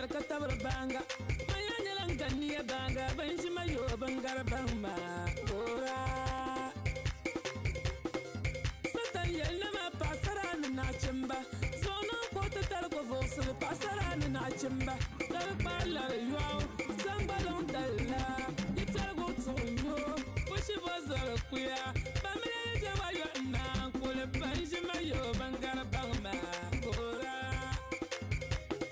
yɛri ka tabiri baanga. Maya nyɛla n ganiya baanga, ban ʒi ma yo bin gari baŋ ma gora. Satan yɛli ma paɣasara ni nachimba, zuɣu niŋ ka o ti tari ko vuɣusili paɣasara ni nachimba. Dari kpaa lari yɔɣu, zaŋ gbaliŋ dali la, yi tarigu tuɣu nyo, kushi bo zori kuya. Bamili yi je wa yɔɣu na, kuli ban ʒi ma yo bin gari baŋ ma gora.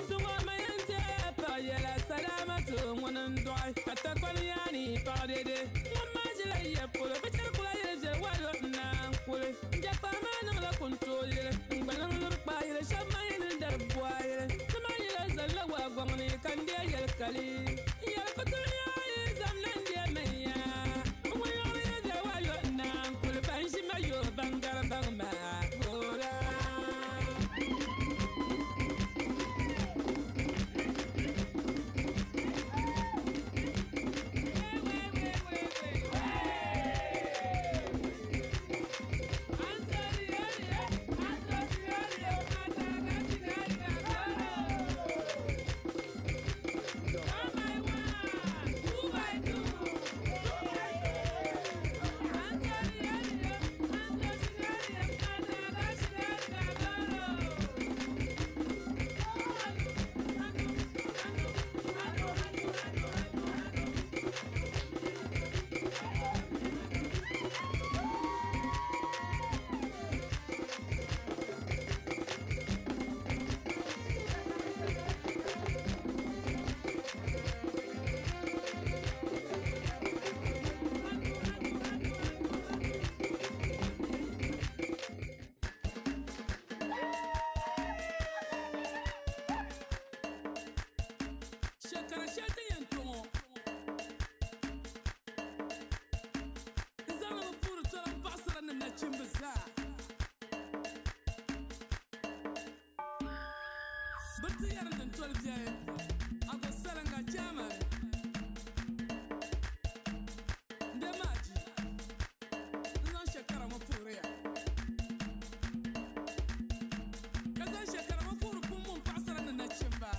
Zuŋɔ ma yɛn teeya paɣa yɛla salamatu ŋuni n dɔɣi ka tagbani yaani paɣa dede. Ŋun maa ʒila ya polo, bɛ chɛri kula yili viɛli wa yɔɣu na n kuli. N jɛkpahi maa niŋla kuntooi yili, n gbaliŋ luri kpaa yili, shɛba maa yi ni dari bua yili. Ti maa yila zalla waa gɔŋ ni ka n deei yɛli kali. N yɛli kutuli yaa yi zam na n deei man ya. N ŋun yɔɣiri yili viɛli wa yɔɣu na n kuli ban ʒi ma yo ban gari baŋ ma gora. Shɛkara shɛli ti yɛn to ŋɔ n zaŋli mi puhiri tɔrim paɣasara ni nachimbi zaa. Bɛ ti yɛri din toli biɛli ago saringa chairman n bɛ maa ji n zaŋ shɛkara ŋɔ puhiri ya ka zaŋ shɛkara ŋɔ puhiri kumbuŋ paɣasara ni nachimba.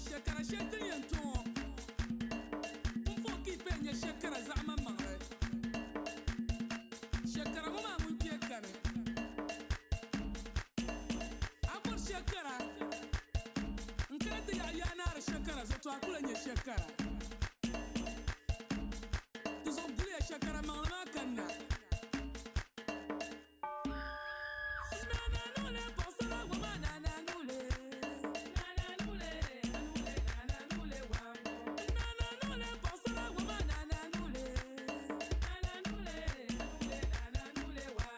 Shɛkara shɛli ti yɛn to ŋɔ n fo ka yi paya nyɛ shɛkara zaɣ maŋmaŋli. Shɛkara ŋɔ maa ŋun kpee kani. A bɔri shɛkara n kana ti yaɣi yaa naari shɛkara zuɣu to a ku lahi nyɛ shɛkara. Di zuɣu guliya shɛkara maŋli maa kanna.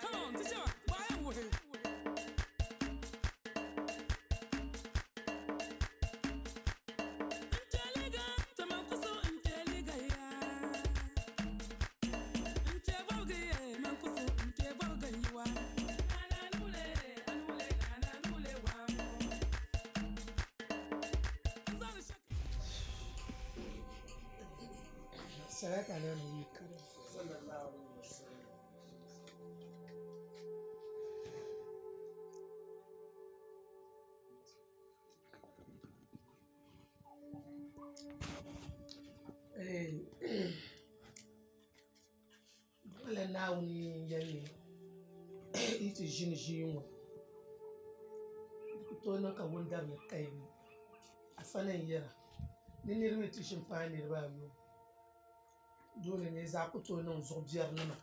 Come on, teacher, why are we? Nteliga, tamankuso nteliga ya. Nte bɔbigi ye, mankuso nte bɔbigi yiwa. Nananule, anule, nananule wambo. Salatu ala nabi karim. Sallallahu alaihi wasallam. Dole Naawuni yɛli yi ti ʒini ʒii ŋɔ di ku tooi niŋ ka wundarili ka yi ni afa na n-yɛra ni niriba yi ti ʒini paai niriba ayobu dole ni zaa ku tooi niŋ zuɣu biɛrinima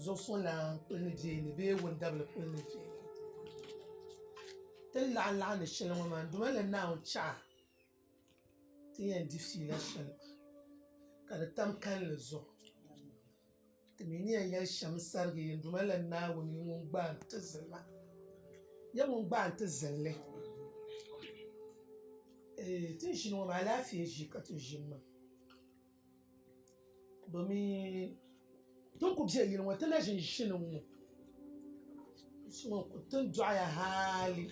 zuɣu suŋ lan kpuli ni beeni bee wundabili kpuli ni beeni ti ni laɣim laɣim ni shɛli ŋɔ maa n duma la Naawuni chaɣa ti yɛn di fiila shɛli ka di tam kalinli zuɣu ti mi ni yɛn yɛli shɛm sarigi n duma la Naawuni ŋun gbaai n ti zilima ya ŋun gbaai n ti zilli ti ni ʒini ŋɔ maa alaafee ʒii ka ti ʒini maa domin tin ku bɛ yili ŋɔ ti na ʒini ʒini ŋɔ tin dɔɣiya hali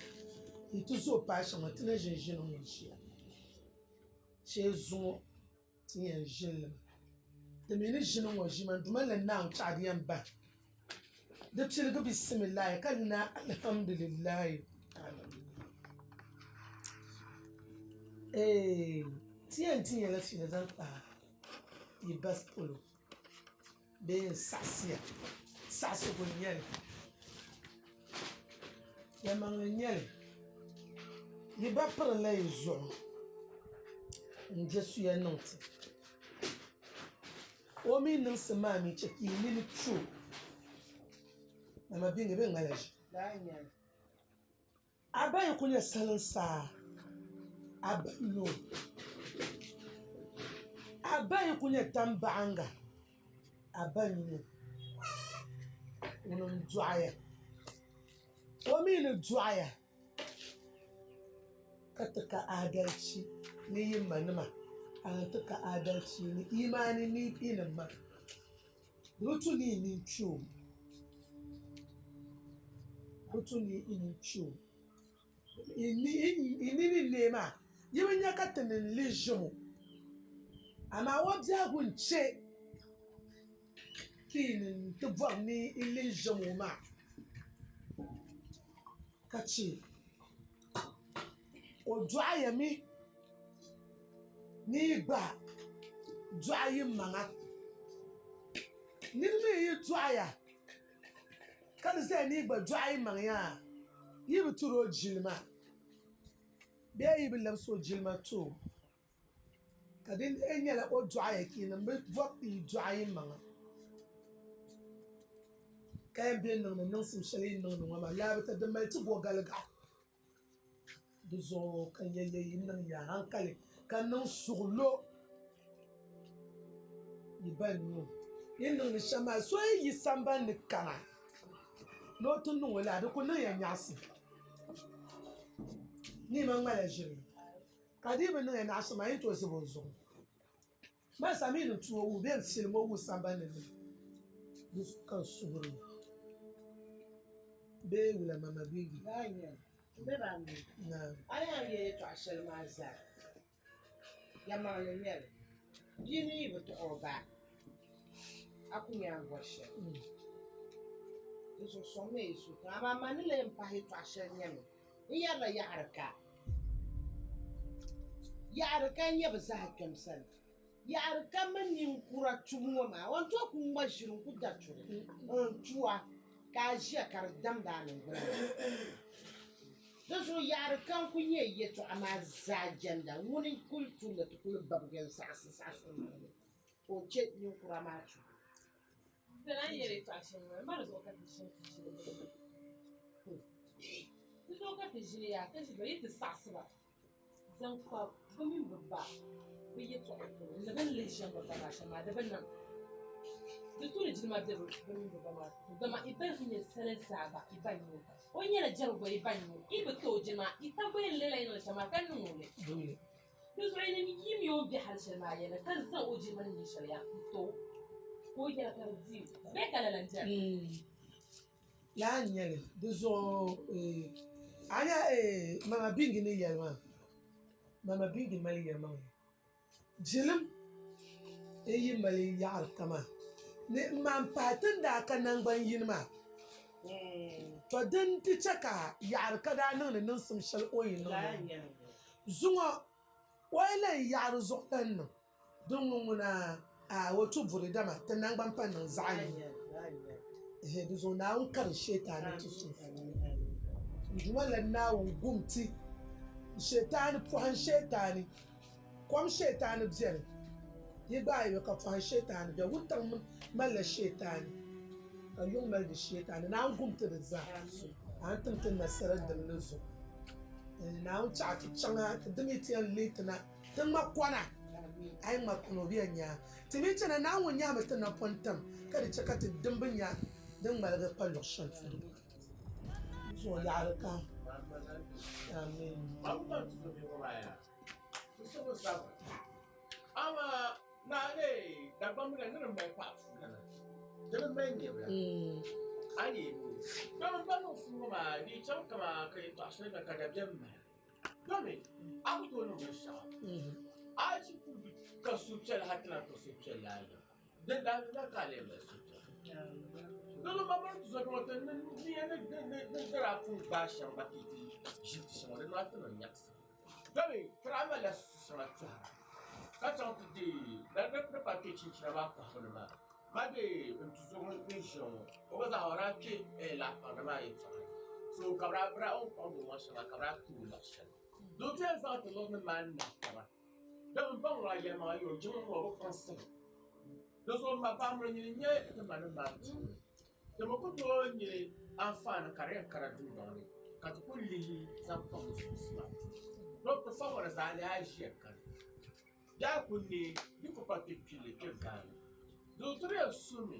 n ti zooi paai shɛm ŋɔ ti na ʒini ʒini ŋɔ ʒiya shee zuŋɔ ti yɛn ʒini li mi ti mi ni ʒini ŋɔ ʒii maa n duma la Naawuni chaɣa di yɛn bahi. Di piligi bisimilahi ka na alhamdulillahi. Eeh ti yɛn ti nyɛla fiila zaŋ kpa yi bas polo bee n saɣisiya saɣisigu n nyɛli yɛlimaŋli n nyɛli yi ba pirinla yi zuɣu n je suya niŋ ti o mi niŋsim maa mi chɛ ka yi nini tu o dama bɛ ni bɛ ŋmala ʒim. A ba yi ku nyɛ salinsaa, a ba n-nyɛ o. A ba yi ku nyɛ tambaɣiŋga, a ba n-nyɛ o. Ŋuni n-dɔɣi ya. O mi ni dɔɣi ya ka ti ka aadalichi ni yi manima, a ni ti ka aadalichi ni imaani ni yi ni ma. Di bi tu ni yi nini kpi o. Di bi tu ni yi nini kpi o. Yi nini n-neei maa, yi bi nya ka ti ni li ʒim o. Amaa o biɛhigu n-chɛ ka yi ni ti bɔri ni yi li ʒim o maa, ka chɛ o dɔɣi ya mi ni yi gba dɔɣi yi maŋa. Nir mi yi dɔɣi ya ka di zaya ni yi gba dɔɣi yi maŋ yaa, yi bi tir o jilima bee yi bi labis o jilima ti o, ka di lee nyɛla o dɔɣi ya ka yinim bi bɔri ni yi dɔɣi yi maŋa, ka yɛn be niŋdi niŋsim shɛli yi ni niŋdi ŋɔ maa, laabita di mali ti gɔgaligaɣu. Di zuɣu ka n yɛn yi niŋ ya hankali ka niŋ suɣilo yi ba nuu. Yi ni niŋdi shɛm maa, so yi yi samban ni kana ni o ti niŋ o lala, di ku niŋ ya nyaɣisim. Ni yi ma ŋmala ʒiri, ka di yi bi niŋ ya nyaɣisim maa, yi ni tooi zib o zuɣu. Man sa mi ni tu o wuhi bee n-filim o wuhi sambani ni di zuɣu ka n suhiri o bee wula Mama Bingi? Naam. A ni yɛn yɛli yɛtɔɣa shɛli maa zaa, yɛlimaŋli n-nyɛ li. Bia mi yi bi tuɣi o ba, a ku nya a ni bɔri shɛli. Di zuɣu sɔŋmi yi suhu tiŋa. Amaa man ni lee pahi yɛtɔɣa shɛli nyɛmi, n yɛrila yaɣiri ka. Yaɣiri ka n-nyɛ bɛ zaa kpɛm sani. Yaɣiri ka mini ninkura tubu ŋɔ maa, o ni tooi ku ŋma ʒiri n-ku da churi n-tu a ka a ʒiya ka di damdi a niŋgbuna ni. Di zuɣu yaɣiri ka n-ku nyɛ yɛtɔɣa maa zaa jɛnda ŋuni n-kuli tu ni ti kuli babigi n-saɣisi saɣisigu maa ni ka o chɛ ninkura maa tubu. Ti zuɣu ka ti ʒili yaa ka ʒi ba yi ti saɣisi ba zaŋ kpa bɛ mini bɛ ba bɛ yɛtɔɣa polo ni bɛ ni lihi shɛm bɛ ba maa shɛm maa di bi niŋ. Di tu ni jilima be bɛ mini bɛ ba maa sunsuuni dama i ba nyɛ salinsaa gba i ba n-nyɛ o. O nyɛla jɛrigu gba i ba n-nyɛ o. I bi ti o jilima i tam bɛ yɛn lihila yi niŋdi shɛm maa ka niŋ o li. Di zuɣu yinim yimiya o ni be hal shɛli maa yɛli ka zaŋ o jilima ni nyɛ shɛli yaa n-ti o ka o yɛla ka di di o bee ka lala n-jɛri. Lala n-nyɛ li, di zuɣu a nya Mama Bingi ni yɛli maa, Mama Bingi mali yɛlimaŋli. Jilim n-yi mali yaɣiri kaman ni m ma m-pahi ti ni daa ka naŋgban yini maa, tɔ din ti chɛ ka yaɣiri ka daa niŋdi niŋsim shɛli o yi niŋ maa. Zuŋɔ o yi lan yaɣiri zuɣu lan niŋ din ŋɔ ŋuna a o tu buri dama ti naŋgban pa niŋ zaɣ yini. Ɛhɛ di zuɣu Naawuni kari Shetani ti sunsuuni. N Duuma lan Naawuni gum ti Shetani pɔhim Shetani, kom Shetani beni, yi gba ayi ka pɔhim Shetani beni, wuntaŋ malila Shetani ka yuŋ mali di Shetani, Naawuni gum ti di zaa, a ni tim ti nasara dimli zuɣu. Naawuni chaɣ ti chaŋ ha ti dimi ti yɛn lihi ti na ti ŋma kɔna, a yi ŋma kɔna o bi yɛn nya a. Ti mi chana Naawuni nyahimi ti napɔŋ tam ka di chɛ ka ti dimbu nya din ŋmaligi kpa luɣ shɛli polo. Zuɣu yaɣiri ka. Amin. Dodo ma mini ti zɔbiŋɔ ti ni niya ni ni ni daa pun gbaai shɛm gba ka yi ti ʒi ti shɛŋa di niŋ ti niŋ nyaɣisim. Domi ti daa malila su shɛŋa tɔhira ka chaŋ ti deei di pa kpe chinchina maa kɔhibu ni maa. Ma bee n tuzo ŋun ni ʒiya ŋɔ o gba zaa o daa kpe laɣikpaŋda maa yɛltɔɣa ni. So ka bɛ daa bɛ daa o ni kpaŋdi o maŋ shɛm maa ka bɛ daa ti o laɣ shɛli. Doo ti yɛn zaŋ ti niŋ ni maan nahi taba. Domi m baŋ ŋɔ a yɛlimaŋa yi o jiŋli ŋɔ o bi kpaŋsiri. Di zuɣu m ma Baamuri nyini n-nyɛ ti ma ni maani tuuli. Ti mi ku tooi nya anfaani ka di yɛn kana dundɔŋ ni ka ti ku lihi zaŋ kpa musulinsi maa polo. Doo ti fa ŋɔ di zaa lee a ʒiya kani. Yaa ku neei di ku pa kpe kpilli kpe Ghana. Doo ti di yɛn sumi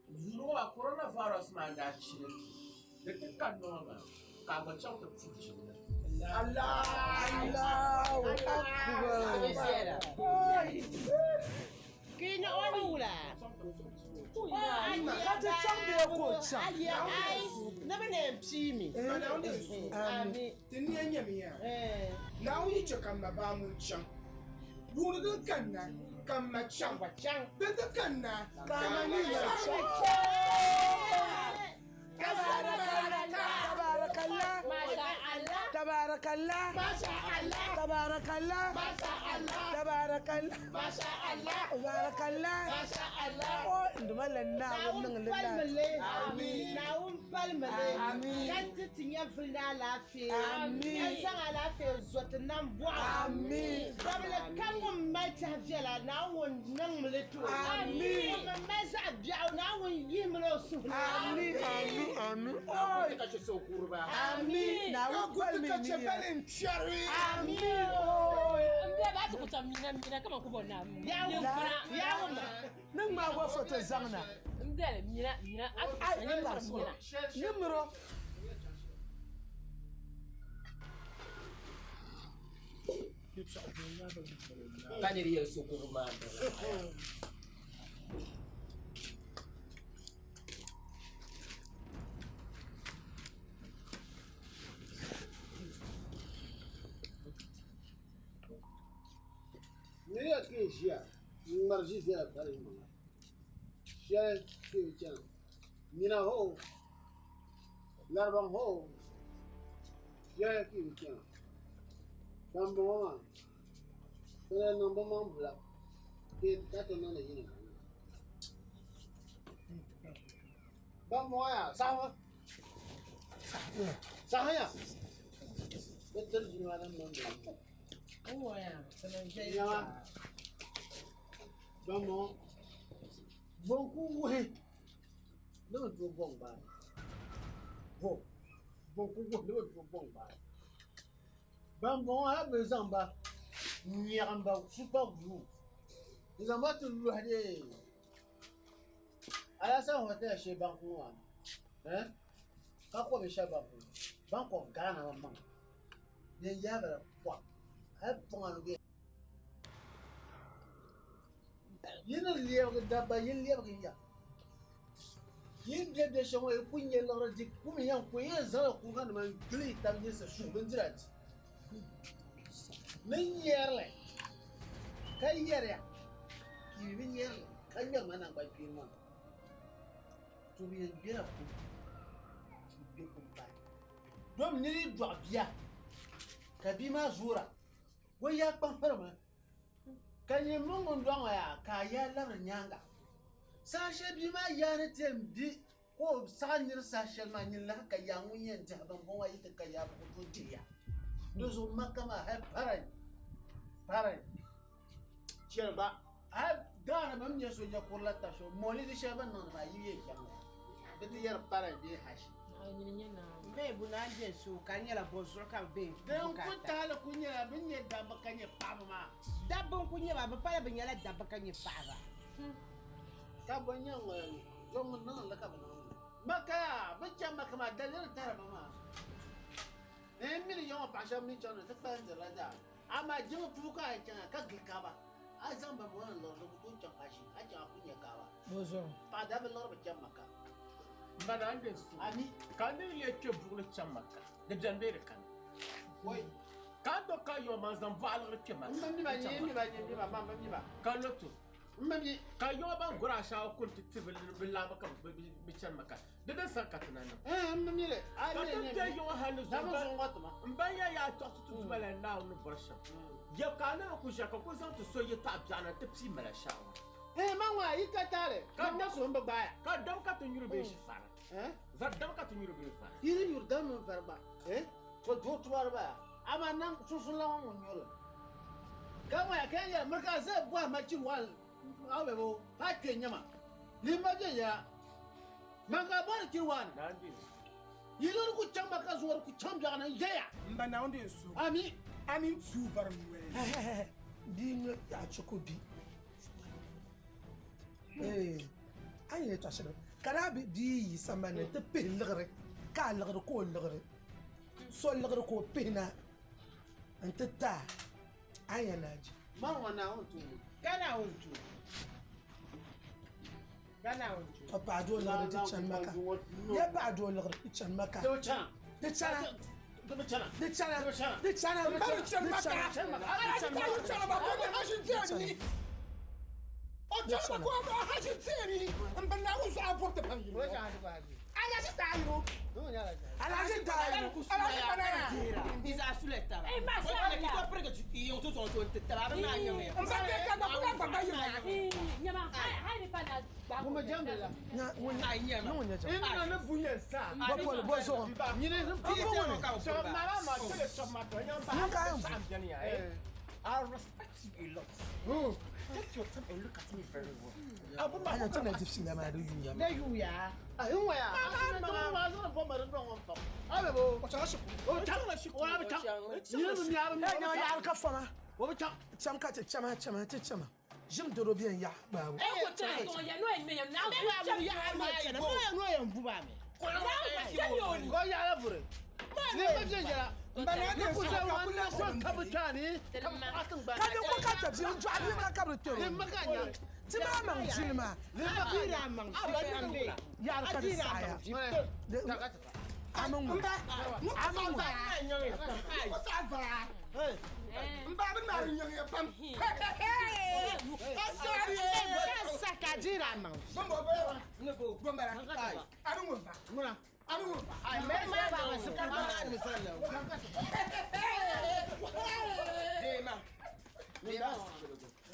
yuuni ŋɔ maa coronavirus maa n-daa chili di ti ka nɔŋ maa ka a gba chaŋ ti puhi jiŋli. Allahu Akbar. Kina o wula. Ka ti chaŋ bee ka o chaŋ? Ni bi na yɛn piimi. Ami. Ti nia nyamiya. Naawuni yi che ka m ma baa ŋun chaŋ. Yuuni din kanna ka m ma chaŋ. Din ti kanna ka m ma mi chaŋ. Tabarakallah. Tabarakallah. Tabarakallah. Tabarakallah. Tabarakallah. O nduma la Naawuni niŋ li palmili. Amin. Naawuni palmili. Amin. Ka ti ti nyɛvuli ni alaafee. Amin. Ka zaŋ alaafee zo ti nam bɔɣu. Amin. Dabili kam ŋun mali tɛhi viɛla, Naawuni ŋun niŋmi li ti o. Amin. Ŋun mi mali zaɣ biɛɣu, Naawuni yihimi li o suhu ni. Amin. Amin. Amin. Ka ka chɛ sokuriba. Amin. Naawuni palmi Ka chɛ niya. bali n-kpɛri. Amin. Oy. N bɛ ba ti ku tam mina mina kaman ku bɔ na. Yaawuma. Yaawuma. Niŋ maa gba foto zaŋ na. N bɛli mina mina a ti Ai, ku tam mina. Nimiro. Ka niri yɛli sokuriba maa n-bala. Niriba ka yi ʒiya n-ŋmari ʒi viɛla pali maŋa shɛli ka yi chana nina hoo laribaŋ hoo shɛli ka yi chana bambɔŋɔ maa bɛ lahi niŋ bɛ maŋ bula ka ti niŋdi yini bambɔŋɔ yaa saɣima saɣim ya bɛ tiri jilima din niŋdi Nyaŋa bambɔŋɔ bɔŋ ku wuhi ni bɛ tooi bɔŋ gbaai bɔ bɔŋ ku wuhi ni bɛ tooi bɔŋ gbaai bambɔŋɔ hali bɛ zaŋ ba n-nyaɣim ba super glue n-zaŋ ba ti lɔhi dee Alasan hotel shee banku ŋɔ maa ni ka ko binshɛli banku Bank of Ghana maŋmaŋ din yaai bala pɔŋ hali pɔŋa ni bɛ yi ni lɛbigi dabba yi lɛbigi ya yi ni bɛ bɛ shɛm ŋɔ yi ku nyɛ liɣiri di ku mi yɛn ku yɛn zaŋla kuriga nima n gili yi tabi yinsi suhu bindira di ni nyɛrili ka yɛriya ka yi bi nyɛrili ka ŋmɛri ma naŋgban kpeeni maa to bi yɛn gbɛla kum n bɛ kum pahi dom niri yi dɔɣi bia ka bia maa zoora o yaa kpaŋsirimi ka nyini mini ŋun dɔɣi ŋɔ yaa ka a yaa labiri nyaanga saha shɛli bia maa yaa ni ti yɛn bi ka o saɣi niri saha shɛli maa nyini lahi ka yaa ŋun yɛn dihi bambɔŋɔ maa yi ti ka yaa bi ku tooi dihi ya di zuɣu maka maa hali parɛn parɛn chɛli gba hali Ghana bɛ ni nyɛ so nya kurila tabi shɛli molidi shɛli bɛ ni niŋdi maa yi yɛn chaŋ di ti yɛri parɛn bee hashi Bee bu naan bɛ so ka nyɛla bɔ zuɣu ka bɛ din ku taali ku nyɛla bɛ ni nyɛ dabba ka nyɛ paɣaba maa dabba n ku nyɛ ba bɛ pala bɛ nyɛla dabba ka nyɛ paɣaba ka bɔ nyɛ ŋɔ Zuɣu ŋun niŋdi li ka bɛ niŋdi li. Maka yaa, bɛ chaŋ Maka maa daliri tahiri ba maa. Ni n mini ya ŋɔ paɣa shɛba mi chaŋ ni ti kpalim dirila daa. Amaa jiŋli pubu ka a yi chaŋ ya ka gili Kaaba, a yi zaŋ bambɔŋɔ ni liɣiri di ku tooi chaŋ haji, a chaŋ a ku nya Kaaba. Bɔzuɣu? Paɣa daa bi liɣiri bi chaŋ Maka. M ba naa n-be su. Ami. Ka n ni leei kpe buɣili chaŋ Maka, di beni bee di kani? Wai. Ka a do ka yɔma n-zaŋ bɔɣa liɣiri kpe Maka. M bi mi ba, nyɛ mi ba, nyɛ mi ba, man bi mi ba. Ka lo to. Ka yiŋɔ ban guri ashaawa kuli ti ti bi laamba ka bi chani maka. Di din saŋ ka ti na niŋ. Ka ti bɛ yiŋɔ hali ni zuŋɔ n ba ya yaa tɔɣisi ti Duuma la Naawuni ni bɔri shɛm. Yɛ ka a naan ku ʒiya ka ku zaŋ ti so yɛtɔɣa biɛɣu na nti pii mali ashaawa. Ka dam ka ti nyuri bee shifara. Vari dam ka ti nyuri bee vari. Yi di nyuri dam mini vari gba, to doo tubari baya, amaa naŋ sunsuuni la ŋɔ ŋun nyuri li. Ka ŋɔya ka yɛn yɛli, Miri ka a zaya bɔhi ma chiri wain a bɛ bo ka a kpe n-nya ma. Lihi ma viɛnyɛla. Man ka a bɔhiri chiri wain. Yi lori ku chaŋ ma ka zuŋɔ di ku chaŋ biɛɣu ni n-yɛya. M ba Naawuni di n-su. Ami. A mini tuui vari noli. Bia ŋɔ yaɣa chɛ ka o bi. A ni yɛn tɔɣi shɛli ka daa bi bia yi sambani ni nti pihi liɣiri ka a liɣiri ka o liɣiri so liɣiri ka o pihi na nti ti a a ni yɛn naan je. Man ŋɔ Naawuni tuuni. Ka Naawuni tuuni. Ka Naawuni tuuni. Ka paɣa doo liɣiri di chani Maka. Ya paɣa doo liɣiri di chani Maka. Di bi chana. Di chana. Di bi chana. Di chana. Di bi chana. Di chana. Di bi chana Maka. Di chana. Alhaji ta yi chana ba ko haji zeni. O chana ba ko haji zeni. N ba Naawuni zuɣu a bɔbi ti pam yino. Alhaji ta yino. Alhaji ta yino. Alhaji banana. Eh, masha Allah. N ba bɛ ka gba ko ka gba ba yina. Nyama, hai ni pa na gba. Ŋun bi jɛmdi la. Nya ŋun ni ŋun nyɛ jɛm. Ina ni bu yɛn sa. Bɔ pɔli bɔ zuɣu. Nyini N bɔ ŋuni. Sɔrɔ mara ma tele sɔrɔ ma tɔ yan ba. Ŋun ka yɛn bu. Saɣam biɛni ya. I respect you a lot. Take your time and look at me very well. Abu ma A nyɛ ti na dibisi la maa di yuuya Ne yuuya. A hin waya. A ma ma zo bo ma rin ŋun pam. A bɛ bo. O chana shikuru. O bi chaŋ. O bi chaŋ. Nyini bi miari mi. Ɛ nyɛ yaɣari ka fama. O bi chaŋ. Cham ka ti chama chama ti chama. Ʒim doro bɛn yaɣa gbaabu. Eh, ko chana to ya no en me ya na. Bɛ ba bu yaɣa maa chana. Mo ya no ya n bu ba mi. Na ku chana ni. Ko yaɣara vuri. Ni ma viɛnyɛla. N ba Naawuni Ni ku zuɣu zali ka wa ku ni lahi so ka bi chaani. Tilma. Ka tiŋgbani. Ka di ko ka tabi n dɔɣi bia maa ka bi kpɛro. Ni ma ka nya. Ti maa maŋ jili maa. Ni ma ka nya. Yaɣari ka di saɣaya. A mi ŋun. A mi ŋun. Ko saɣa vara. N ba bi naari nyaŋ ya pam. A saɣari ye. Ka sa ka dira maŋ. Bɔmbɔ bɔyɔ. Bɔmbara. A ni ŋun fa. Muna. A ni ŋun fa. Mɛ ma ba ma se ma ni sa la.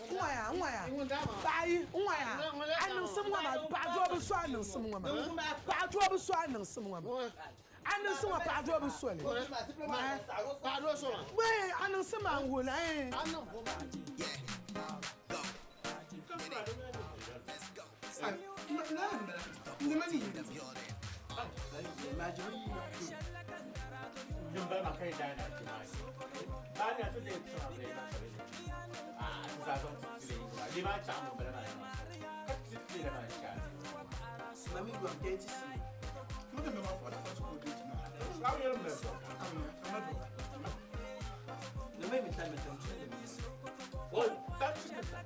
Ŋɔya ŋɔya. Paɣa yi ŋɔya. A niŋsim ŋɔ maa paɣa doo bi so a niŋsim ŋɔ maa. Paɣa doo bi so a niŋsim ŋɔ maa. A niŋsim ŋɔ paɣa doo bi so li. Paɣa doo so ma. Wee a niŋsim maa n wula ee. A niŋ bo maa. Din bala maa ka yi daa na ti maa. Ba ni a ti leei chaŋ a maa ka bi Ah, ti zaa zaŋ ti tili yi maa. Di maa chaŋ ŋun bala maa. Ka ti tili la maa chaŋ. Mami gwa 30 c. Mo de me ma fɔ da fɔ ko de ti ma. Aw yɛrɛ mɛ fɔ. A ma don. Na mai mi ta mi tan tun da mi. O ta ti ta.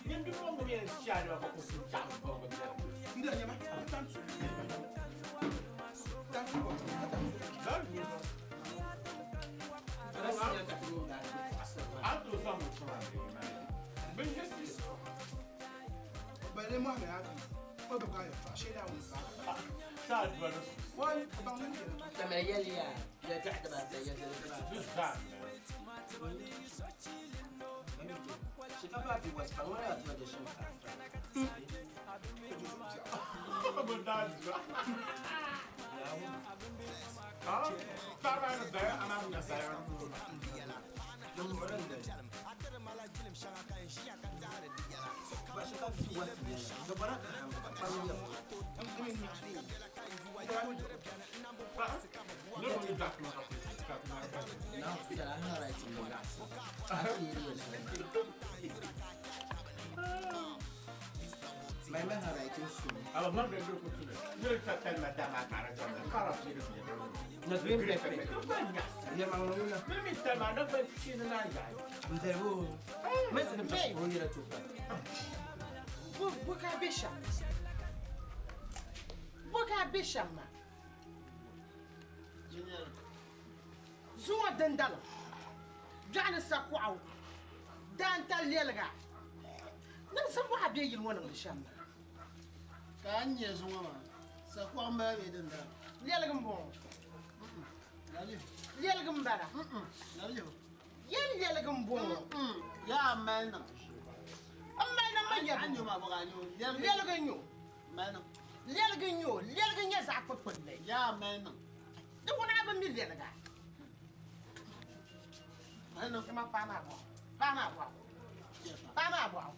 Yin bi mo mi yɛn shia ni ma ka ko sun chaŋ bɔ bɔ bɔ. N de ɲɛma. Tan tu. Tan tu bɔ. Tan tu. Lɔri mi bɔ. Kana si yan ka ti ŋun da. An t'o zaŋ mo chaŋ a maa. Bin je si. Bale mo ame afi. O bɛ ka yɛ fa. Sheda wun fa. Saa dua no. Wai ba ŋun yɛlɛ tɔ. Ta mai yɛli ya. Ya ta da ba ta ya ta da ba. This time. Shinkafa fi wasu kan wani atuwa da shinkafa. Bo daa dua. Ah, tara ni daya ana nya daya. Don wurin da. Ba shinkafa fi wasu ne. Gabara ka ba ya. Ne ko ni da kuma ka ka ka. Na fi da an right in the gas. A fi yi Mai mai writing soon. Aba ma bɛ ko tunu. Ne ta ta ma da ma kara jɔ ma kara fi ni. Na green pepper. Ya ma ŋun na. Mi mi ta ma na bɛ chi ni na ya. N zari bo. Mai sanin pa o yɛrɛ to pa. Bo bo ka bɛ shɛm. Bo ka bɛ shɛm maa. Zuŋɔ dindali. Biɛɣuni sakuɣu. Daantali lɛliga. Niŋsim bɔɣa bɛ yili ŋɔ niŋdi shɛm maa. Ka a ni nyɛ zuŋɔ maa, sakuɣa m-bala bee din daa? Lɛligi m-bɔŋɔ. Lɛligi m-bala. Yɛn lɛligi m-bɔŋɔ. Yaa m mali niŋ. M mali niŋ ma nyɛbu. A ni nyɛ maa bɔ ka a nyɛ o. Lɛligi n-nyɛ o. Mali niŋ. Lɛligi n-nyɛ o. Lɛligi n-nyɛ zaɣ kpukpulli. Yaa mali niŋ. Di ŋuna a bi mi lɛliga. Mali niŋ. Ti ma paai maa bɔɣu. Paai maa bɔɣu. Paai maa bɔɣu.